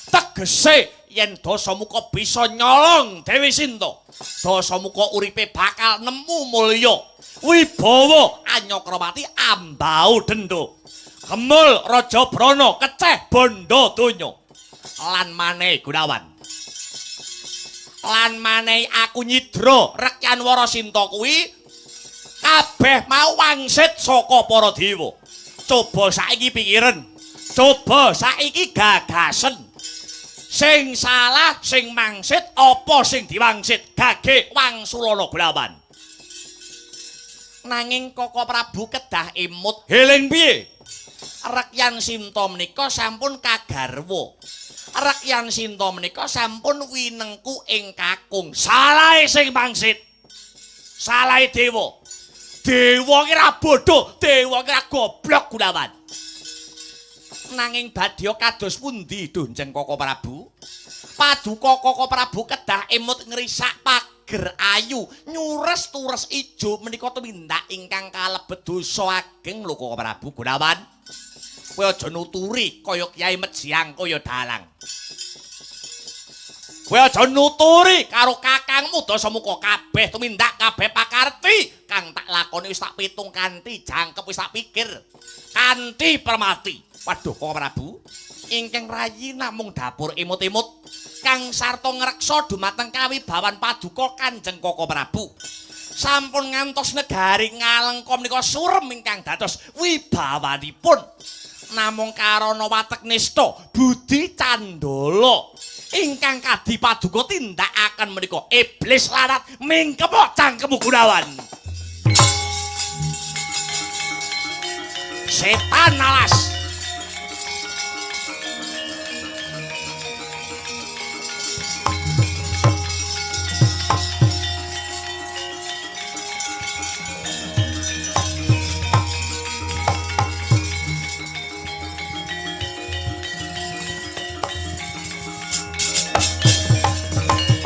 Tegese yen Dasamuka bisa nyolong Dewi Sinta, Dasamuka uripe bakal nemu mulya, wibawa Anyakrawati ambau denda. Gemul Raja Brana keceh bondo donya. Lan maneh Gunawan. Lan maneh aku nyidra Rekyan Warasinta kuwi kabeh mau wangsit saka para dewa. Coba saiki pikiren, coba saiki gagasen. Sing salah, sing mangsit, apa sing diwangsit? Gage wangsulana Gunawan. Nanging Koko Prabu kedah emut. Heling piye? Rekyan Sinta menika sampun kagarwa. Rekyan Sinta menika sampun winengku ing kakung. Salahe sing mangsit. Salahe dewa. Dewa ki ra bodho, dewa ki ra goblok Gunawan. Nanging badya kados pundi Dunjeng Koko Prabu? Paduka Koko Prabu kedah emut ngrisak pager ayu, nyures tures ijo menika tumindak ingkang kalebet dosa ageng lho Koko Prabu Gunawan. Kowe aja nuturi kaya Kyai Mejiang kaya dalang. Kowe aja nuturi karo kakangmu Dasamuka kabeh tumindak kabeh pakarti kang tak lakoni wis tak pitung kanthi jangkep wis tak pikir kanthi permati. Waduh Koko Prabu, ingkang rayi namung dapur emut-emut kang sarta ngreksa dumateng kawibawan paduka Kanjeng Koko Prabu. Sampun ngantos negari Ngalengka menika surem ingkang dados wibawanipun. Namung karana watek nista budi candala ingkang kadi paduka tindakaken menika iblis larat mingkep cangkemmu Gunawan. Setan alas.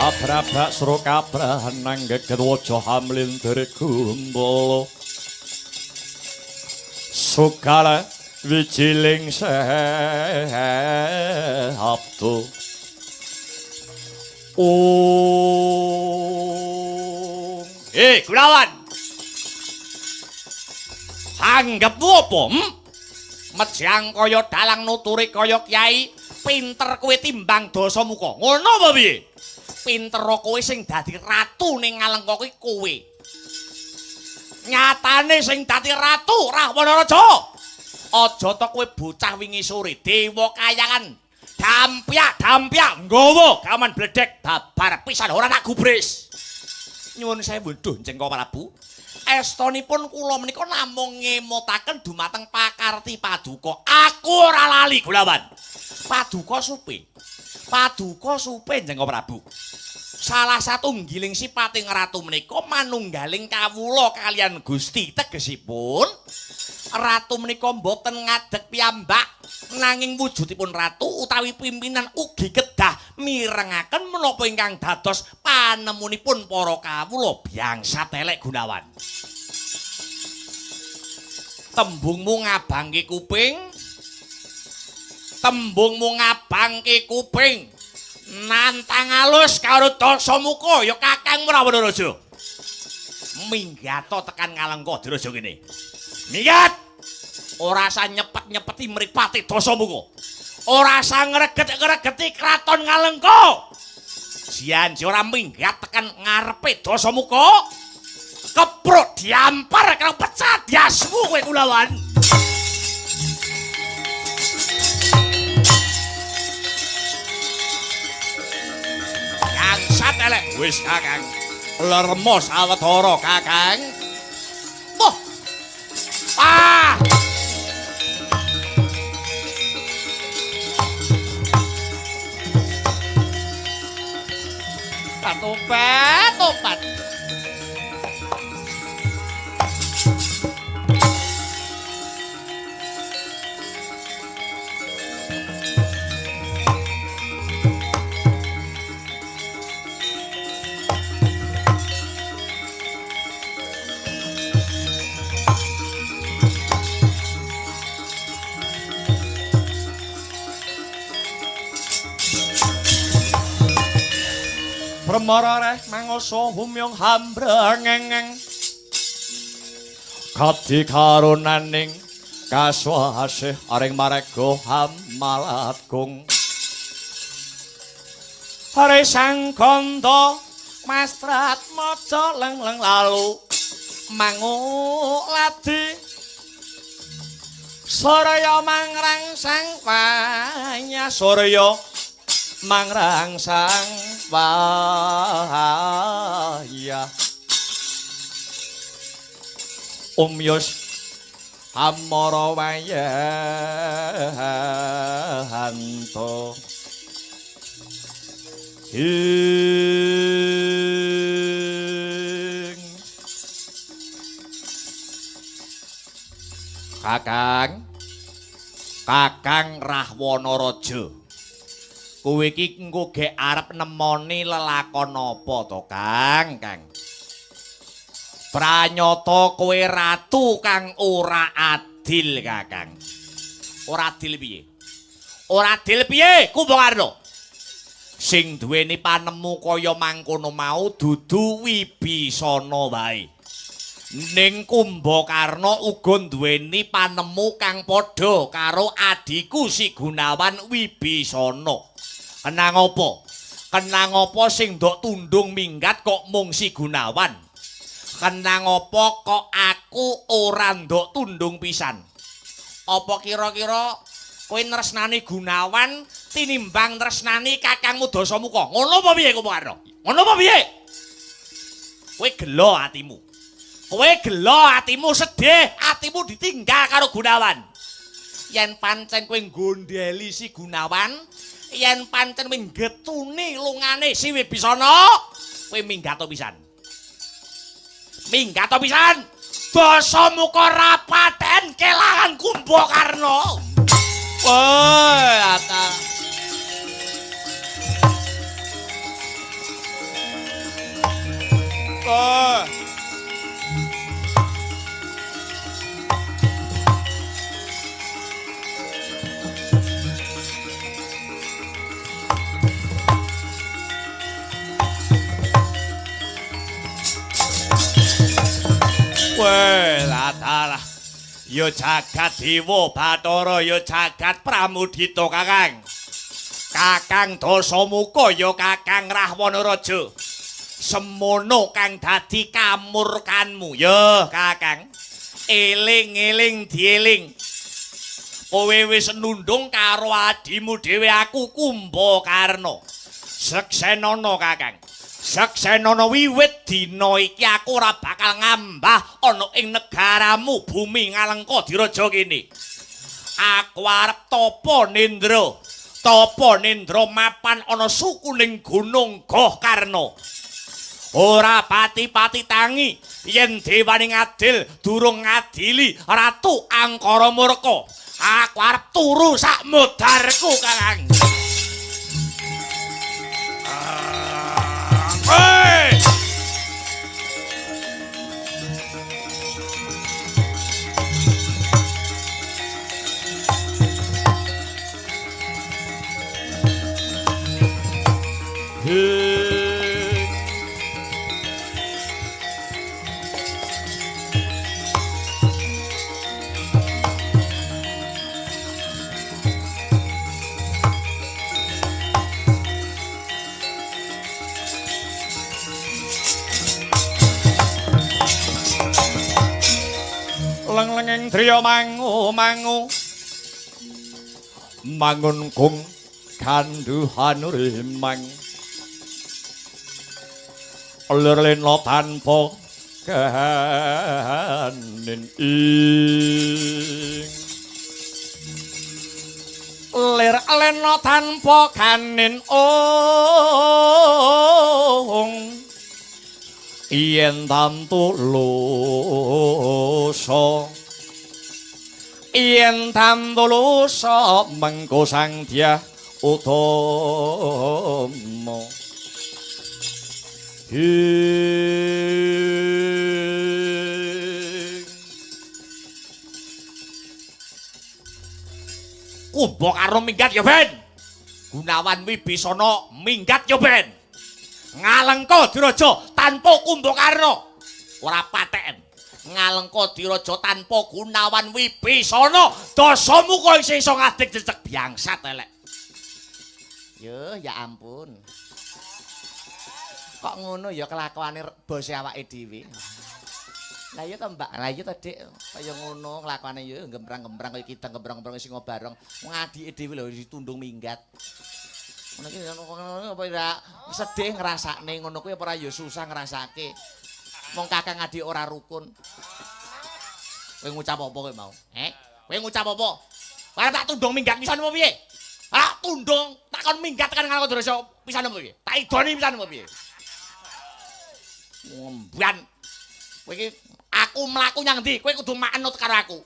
Abrabak sro kabrahan nang geget waja hamlindir gumbala. Sukala wijiling sabdo. Om. Eh, Gunawan. Anggepmu apa? Mejang kaya dalang nuturi kaya kyai, pinter kowe timbang Dasamuka. Ngono apa piye? Pinter kowe sing dadi ratu ning Ngalengka kuwi kowe. Nyatane sing dadi ratu Rahwana Raja. Aja to kowe bocah wingi sore dewa kayangan dampyak-dampyak nggawa gaman bledek babar pisan ora tak gubris. Nyuwun sewu duh Jengko Prabu. Estonipun kula menika namung ngemutaken dumateng pakarti paduka. Aku ora lali Gunawan. Paduka supe. Paduka supe Jengko Prabu. Salah satunggiling sipating ratu menika manunggaling kawula kaliyan Gusti. Tegesipun ratu menika mboten ngadeg piyambak nanging wujudipun ratu utawi pimpinan ugi kedah mirengaken menapa ingkang dados panemunipun para kawula biangsa telek Gunawan. Tembungmu ngabangke kuping. Tembungmu ngabangke kuping. Nantang alus karo Dasamuka ya kakangmu Rahwana Raja. Minggato tekan Ngalengka Diraja kene. Minggat. Ora usah nyepet-nyepeti mripate Dasamuka. Ora usah ngreget-ngregeti kraton Ngalengka. Janji ora minggat tekan ngarepe Dasamuka. Kepruk diampar karo pecah diasmu kowe Kulawan. Bangsat elek wis Kakang. Lermo sawetara Kakang. Wah. Ah. Tobat, tobat. Bremara reh mangoso humyong hambrengeng kadi karunaning kaswasih aring marega hamalatgung hare sang kandha mastrat maca leng-leng lalu mangu ladi soraya mangrangsang wanya soraya mangrangsang waya umyus amara wayanto ing Kakang Kakang Rahwana Raja, kowe iki engko gek arep nemoni lelakon apa to, Kang? Kang. Pranyata kowe ratu kang ora adil, Kakang. Ora adil piye? Ora adil piye, Kumbakarna? Sing duweni panemu kaya mangkono mau dudu Wibisana wae. Ning Kumbakarna uga duweni panemu kang padha karo adhiku si Gunawan Wibisana. Kenang apa? Kenang apa sing ndok tundung minggat kok mung si Gunawan? Kenang apa kok aku ora ndok tundung pisan? Apa kira-kira kowe nresnani Gunawan tinimbang nresnani kakangmu Dasamuka? Ngono apa piye Kumbakarna? Ngono apa piye? Kowe gelo atimu. Kowe gelo atimu sedih, atimu ditinggal karo Gunawan. Yen pancen kowe nggondheli si Gunawan, yen pancen kowe getuni lungane si Wibisana, kowe minggato pisan. Minggato pisan. Dasamuka rapaten kelangan Kumbakarna. Woi, ata. Oh. Weh, latalah. Ya jagat dewa Bathara, ya jagat Pramudita, Kakang. Kakang Dasamuka ya Kakang Rahwana Raja. Semono kang dadi kamurkanmu. Ya, Kakang. Eling-eling dieling. Kowe wis nundung karo adimu dhewe aku Kumbakarna. Seksenono, Kakang. Seksenono wiwit dina iki aku ora bakal ngambah ana ing negaramu bumi Ngalengka Diraja kene. Aku arep tapa nendra. Tapa nendra mapan ana sukuning Gunung Gohkarna. Ora pati-pati tangi yen dewane ngadil durung ngadili Ratu Angkara Murka. Aku arep turu sak modarku, Kakang. Hey! Hey. Leng-lenging driya mangu mangu mangun kung kandhuhanuri mang lir lena tanpa kahanin ing lir lena tanpa ganin ong yen tantu lusa yen tantu lusa mengko sang dyah utama. Kumbakarna minggat ya ben. Gunawan Wibisana minggat ya ben. Ngalengka Diraja tanpa Kumbakarna. Ora patheken. Ngalengka Diraja tanpa Gunawan Wibisana, Dasamuka isih iso ngadeg jejeg biangsat elek. Yo, ya ampun. Kok ngono ya kelakuane bose awake dhewe. Lah iya to Mbak, lah iya to Dik, kaya ngono kelakuane ya gemprang-gemprang kaya kidang gemprang-gemprang sing bareng. Wong adike dhewe lho ditundung minggat. Ngono iki apa ora sedih ngrasakne ngono kuwi apa ora ya susah ngrasake. Wong kakang adik ora rukun. Kowe ngucap apa kowe mau? Kowe ngucap apa? Arep tak tundung minggat pisan apa piye? Ah tundung tak kon minggat tekan Ngalengka Diraja pisan apa piye? Tak idoni pisan apa piye? Ngomban. Kowe iki aku mlaku nyang ndi? Kowe kudu manut karo aku.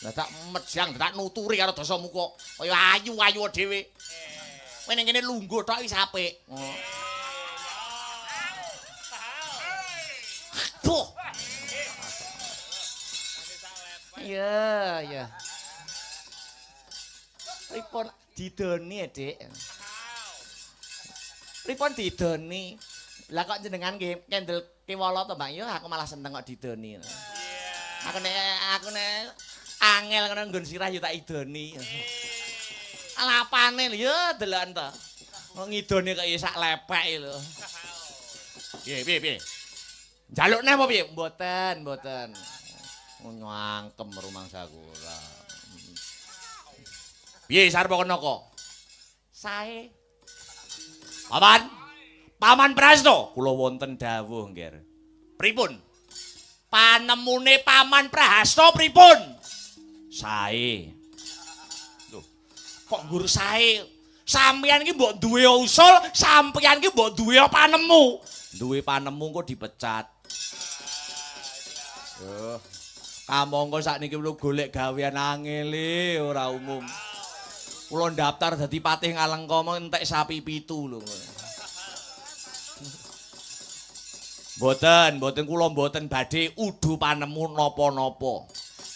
Lah tak mejang, tak nuturi karo Dasamuka. Kaya ayu-ayu dhewe. Kowe ning kene lungguh tok wis apik. Duh. Iya, iya. Pripun didoni, Dik? Pripun didoni? Lah kok jenengan nggih kendel kewala to, Mbak? Ya aku malah seneng kok didoni. Aku nek angel ngono nggon sirah ya tak idoni. Lapane lho ya deloken to. Kok ngidoni kok ya sak lepek lho. Piye piye piye? Njaluk neh apa piye? Mboten, mboten. Nyangkem rumangsaku ora. Piye Sarpa Kenaka? Sae. Paman. Paman Prasto, kula wonten dawuh, Ngger. Pripun? Panemune Paman Prahasto pripun? Sae. Lho, kok nggur sae? Sampeyan iki mbok duwe usul, sampeyan iki mbok duwe panemu. Duwe panemu engko dipecat. Yo, kamangka sakniki kula golek gawean angele ora umum. Kula ndaftar dadi patih Ngalengka entek sapi 7 lho. Mboten, mboten kula mboten badhe udu panemu napa-napa.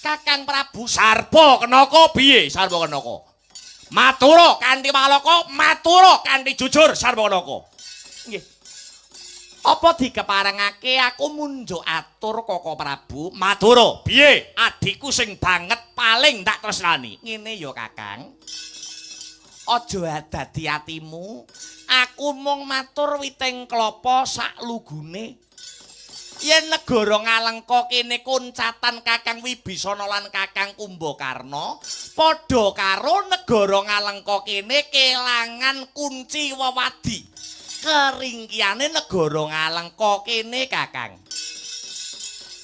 Kakang Prabu Sarpa Kenaka piye Sarpa Kenaka? Matura kanthi walaka, matura kanthi jujur Sarpa Kenaka. Nggih. Apa dikeparengake aku munjuk atur Koko Prabu? Matura piye? Adhiku sing banget paling tak tresnani. Ngene ya Kakang. Aja dadi atimu. Aku mung matur witing klapa sak lugune. Yen negara Ngalengka kene koncatan Kakang Wibisana lan Kakang Kumbakarna, padha karo negara Ngalengka kene kelangan kunci wewadi. Keringkiyane negara Ngalengka kene Kakang.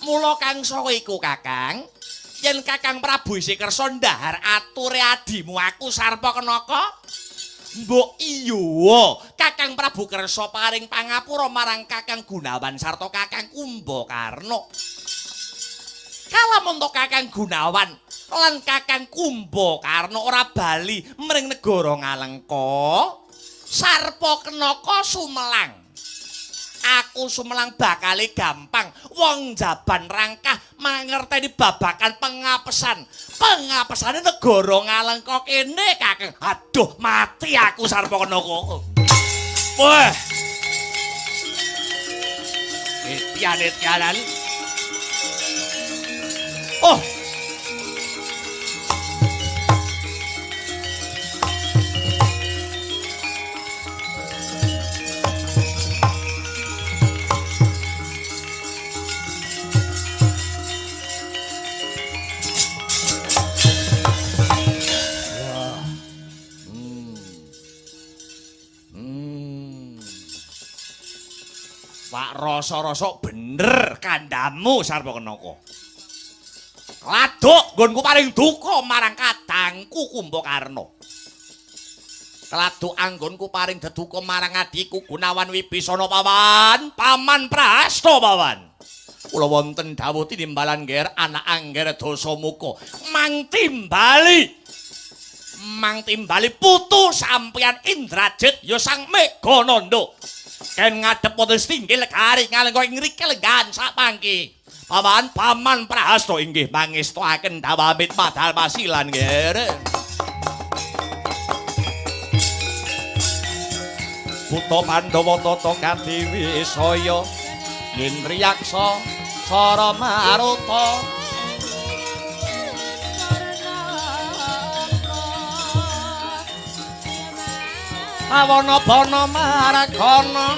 Mula kang saka iku Kakang, yen Kakang Prabu isih kersa ndahar ature adimu aku Sarpa Kenaka, mbok iya Kakang Prabu kersa paring pangapura marang Kakang Gunawan sarta Kakang Kumbakarna. Kalamun to Kakang Gunawan lan Kakang Kumbakarna ora bali mring negara Ngalengka, Sarpa Kenaka sumelang. Aku sumelang bakale gampang wong jaban rangkah mangerteni babakan pengapesan. Pengapesane negara Ngalengka kene Kakang. Aduh mati aku Sarpa Kenaka. Wah. Etian-etianan. Oh. Pak rasa-rasa bener kandhamu Sarpa Kenaka. Laduk nggonku paring duka marang kadangku Kumbakarna. Laduk anggonku paring deduka marang adhiku Gunawan Wibisana paman, paman Prahasta paman. Kula wonten dawuh tinimbalan ngger anak angger Dasamuka. Mang timbali. Mang timbali putu sampeyan Indrajit ya Sang Megananda. Ken ngadhep wonten setinggil garing ngalengka ing ngriki lenggahan sapangki. Paman, paman Prahasta inggih mangestuaken dawamit padal pasilan nggih. Putra Pandhawa tata kadiwi saya Indriyaksa Sara Maruta Awana bana maragana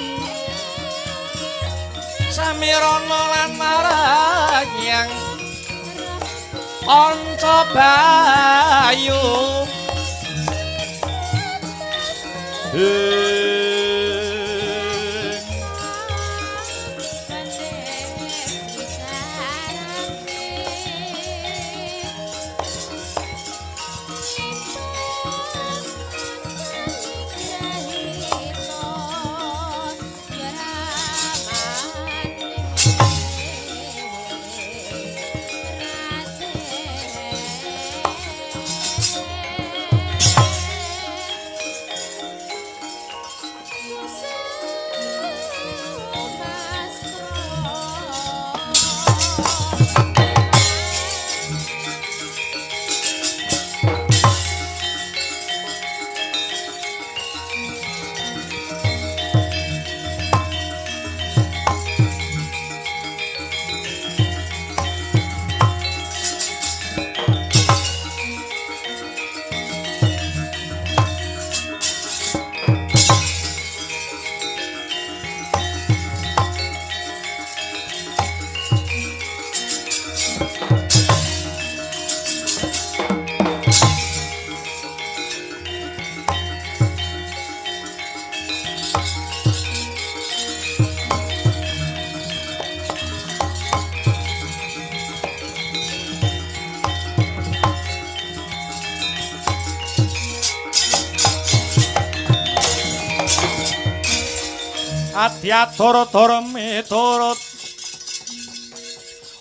Samirana lan maranyang Anca Bayu. Adyatura miturut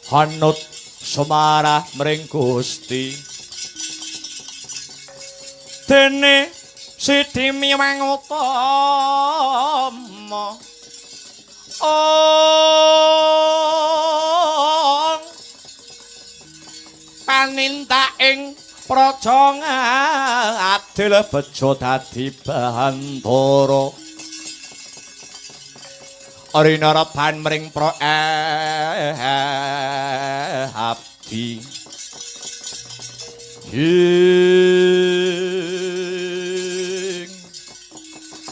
hanut sumarah mring Gusti dene sidi miwang utama ong panindak ing praja adil bejo dadi bantara rinareban mring abdi. Ing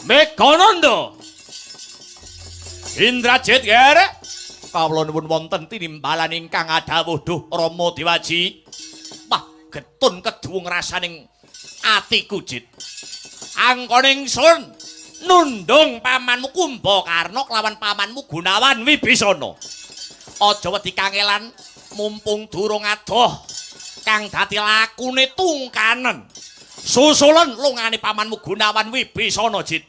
Megananda Indrajit gerek kawula nuwun wonten tinimbalan ingkang adhawuh duh Rama Dewaji. Wah, getun keduwung rasaning atiku jit. Angkone ingsun nundung pamanmu Kumbakarna kelawan pamanmu Gunawan Wibisana. Aja wedi kangelan mumpung durung adoh kang dadi lakune tungkanen. Susulen lungane pamanmu Gunawan Wibisana jit.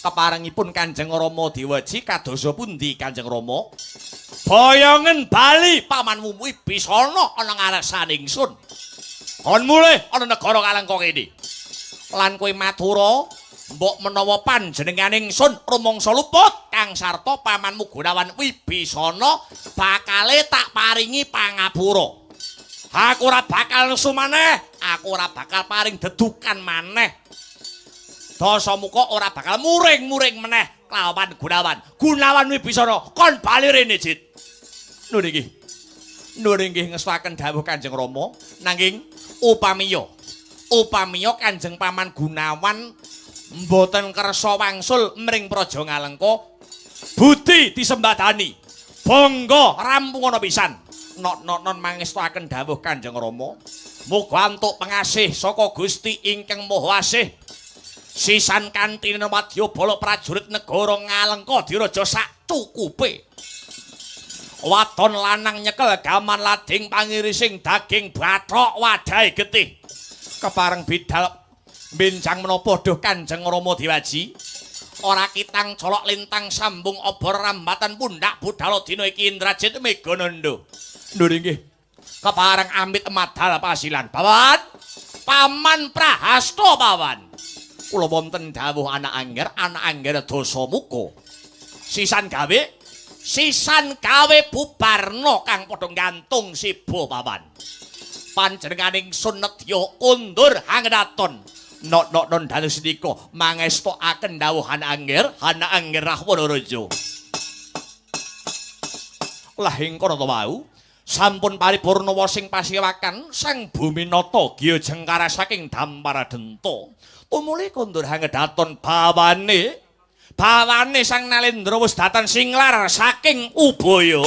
Keparengipun Kanjeng Rama Dewaji kadosa pundi Kanjeng Rama? Boyongen bali pamanmu Wibisana ana ngarsane ingsun. Kon mulih ana negara Kalengka kene. Lan kowe matura mbok menawa panjenengane ingsun rumangsa luput kang sarta pamanmu Gunawan Wibisana bakale tak paringi pangapura. Aku ora bakal nesu maneh, aku ora bakal paring dedukan maneh. Dasamuka ora bakal muring-muring meneh kelawan Gunawan. Gunawan Wibisana kon bali rene jit. Nun inggih. Nun inggih ngestuaken dawuh Kanjeng Rama nanging upamiya Kanjeng Paman Gunawan mboten kersa wangsul mring Praja Ngalengka, budi disembadani. Bangga rampung ana pisan. Nok-nok mangestuaken dawuh Kanjeng Rama. Muga antuk pengasih saka Gusti ingkang Maha Asih. Sisan kanthi wadya bala prajurit negara Ngalengka diraja sak cukupe. Wadon lanang nyekel gaman lading pangirising daging bathok wadahe getih. Kepareng bidal benjang menapa duh Kanjeng Rama Dewaji. Ora kitang colok lintang sambung obor rambatan pundak budala dina iki Indrajit Megananda. Ndhur inggih. Kepareng amit madal pasilan. Pawan, Paman Prahasta Pawan. Kula wonten dawuh anak angger, anak angger Dasamuka. Sisan gawe, sisan gawe bubarna kang padha gantung siba Pawan. Panjenenganing sun nedya kondur hangedaton. Nok-nok dalu sedika mangestokaken dawuh anak angger, anak angger Rahwana Raja. Lah ing kono to wau sampun paripurna sing pasiwakan Sang Buminata Gya Jengkara saking Damparadenta. Tumuli kondur hangedaton bawane, bawane Sang Nalendra wis datan singlar saking Ubaya.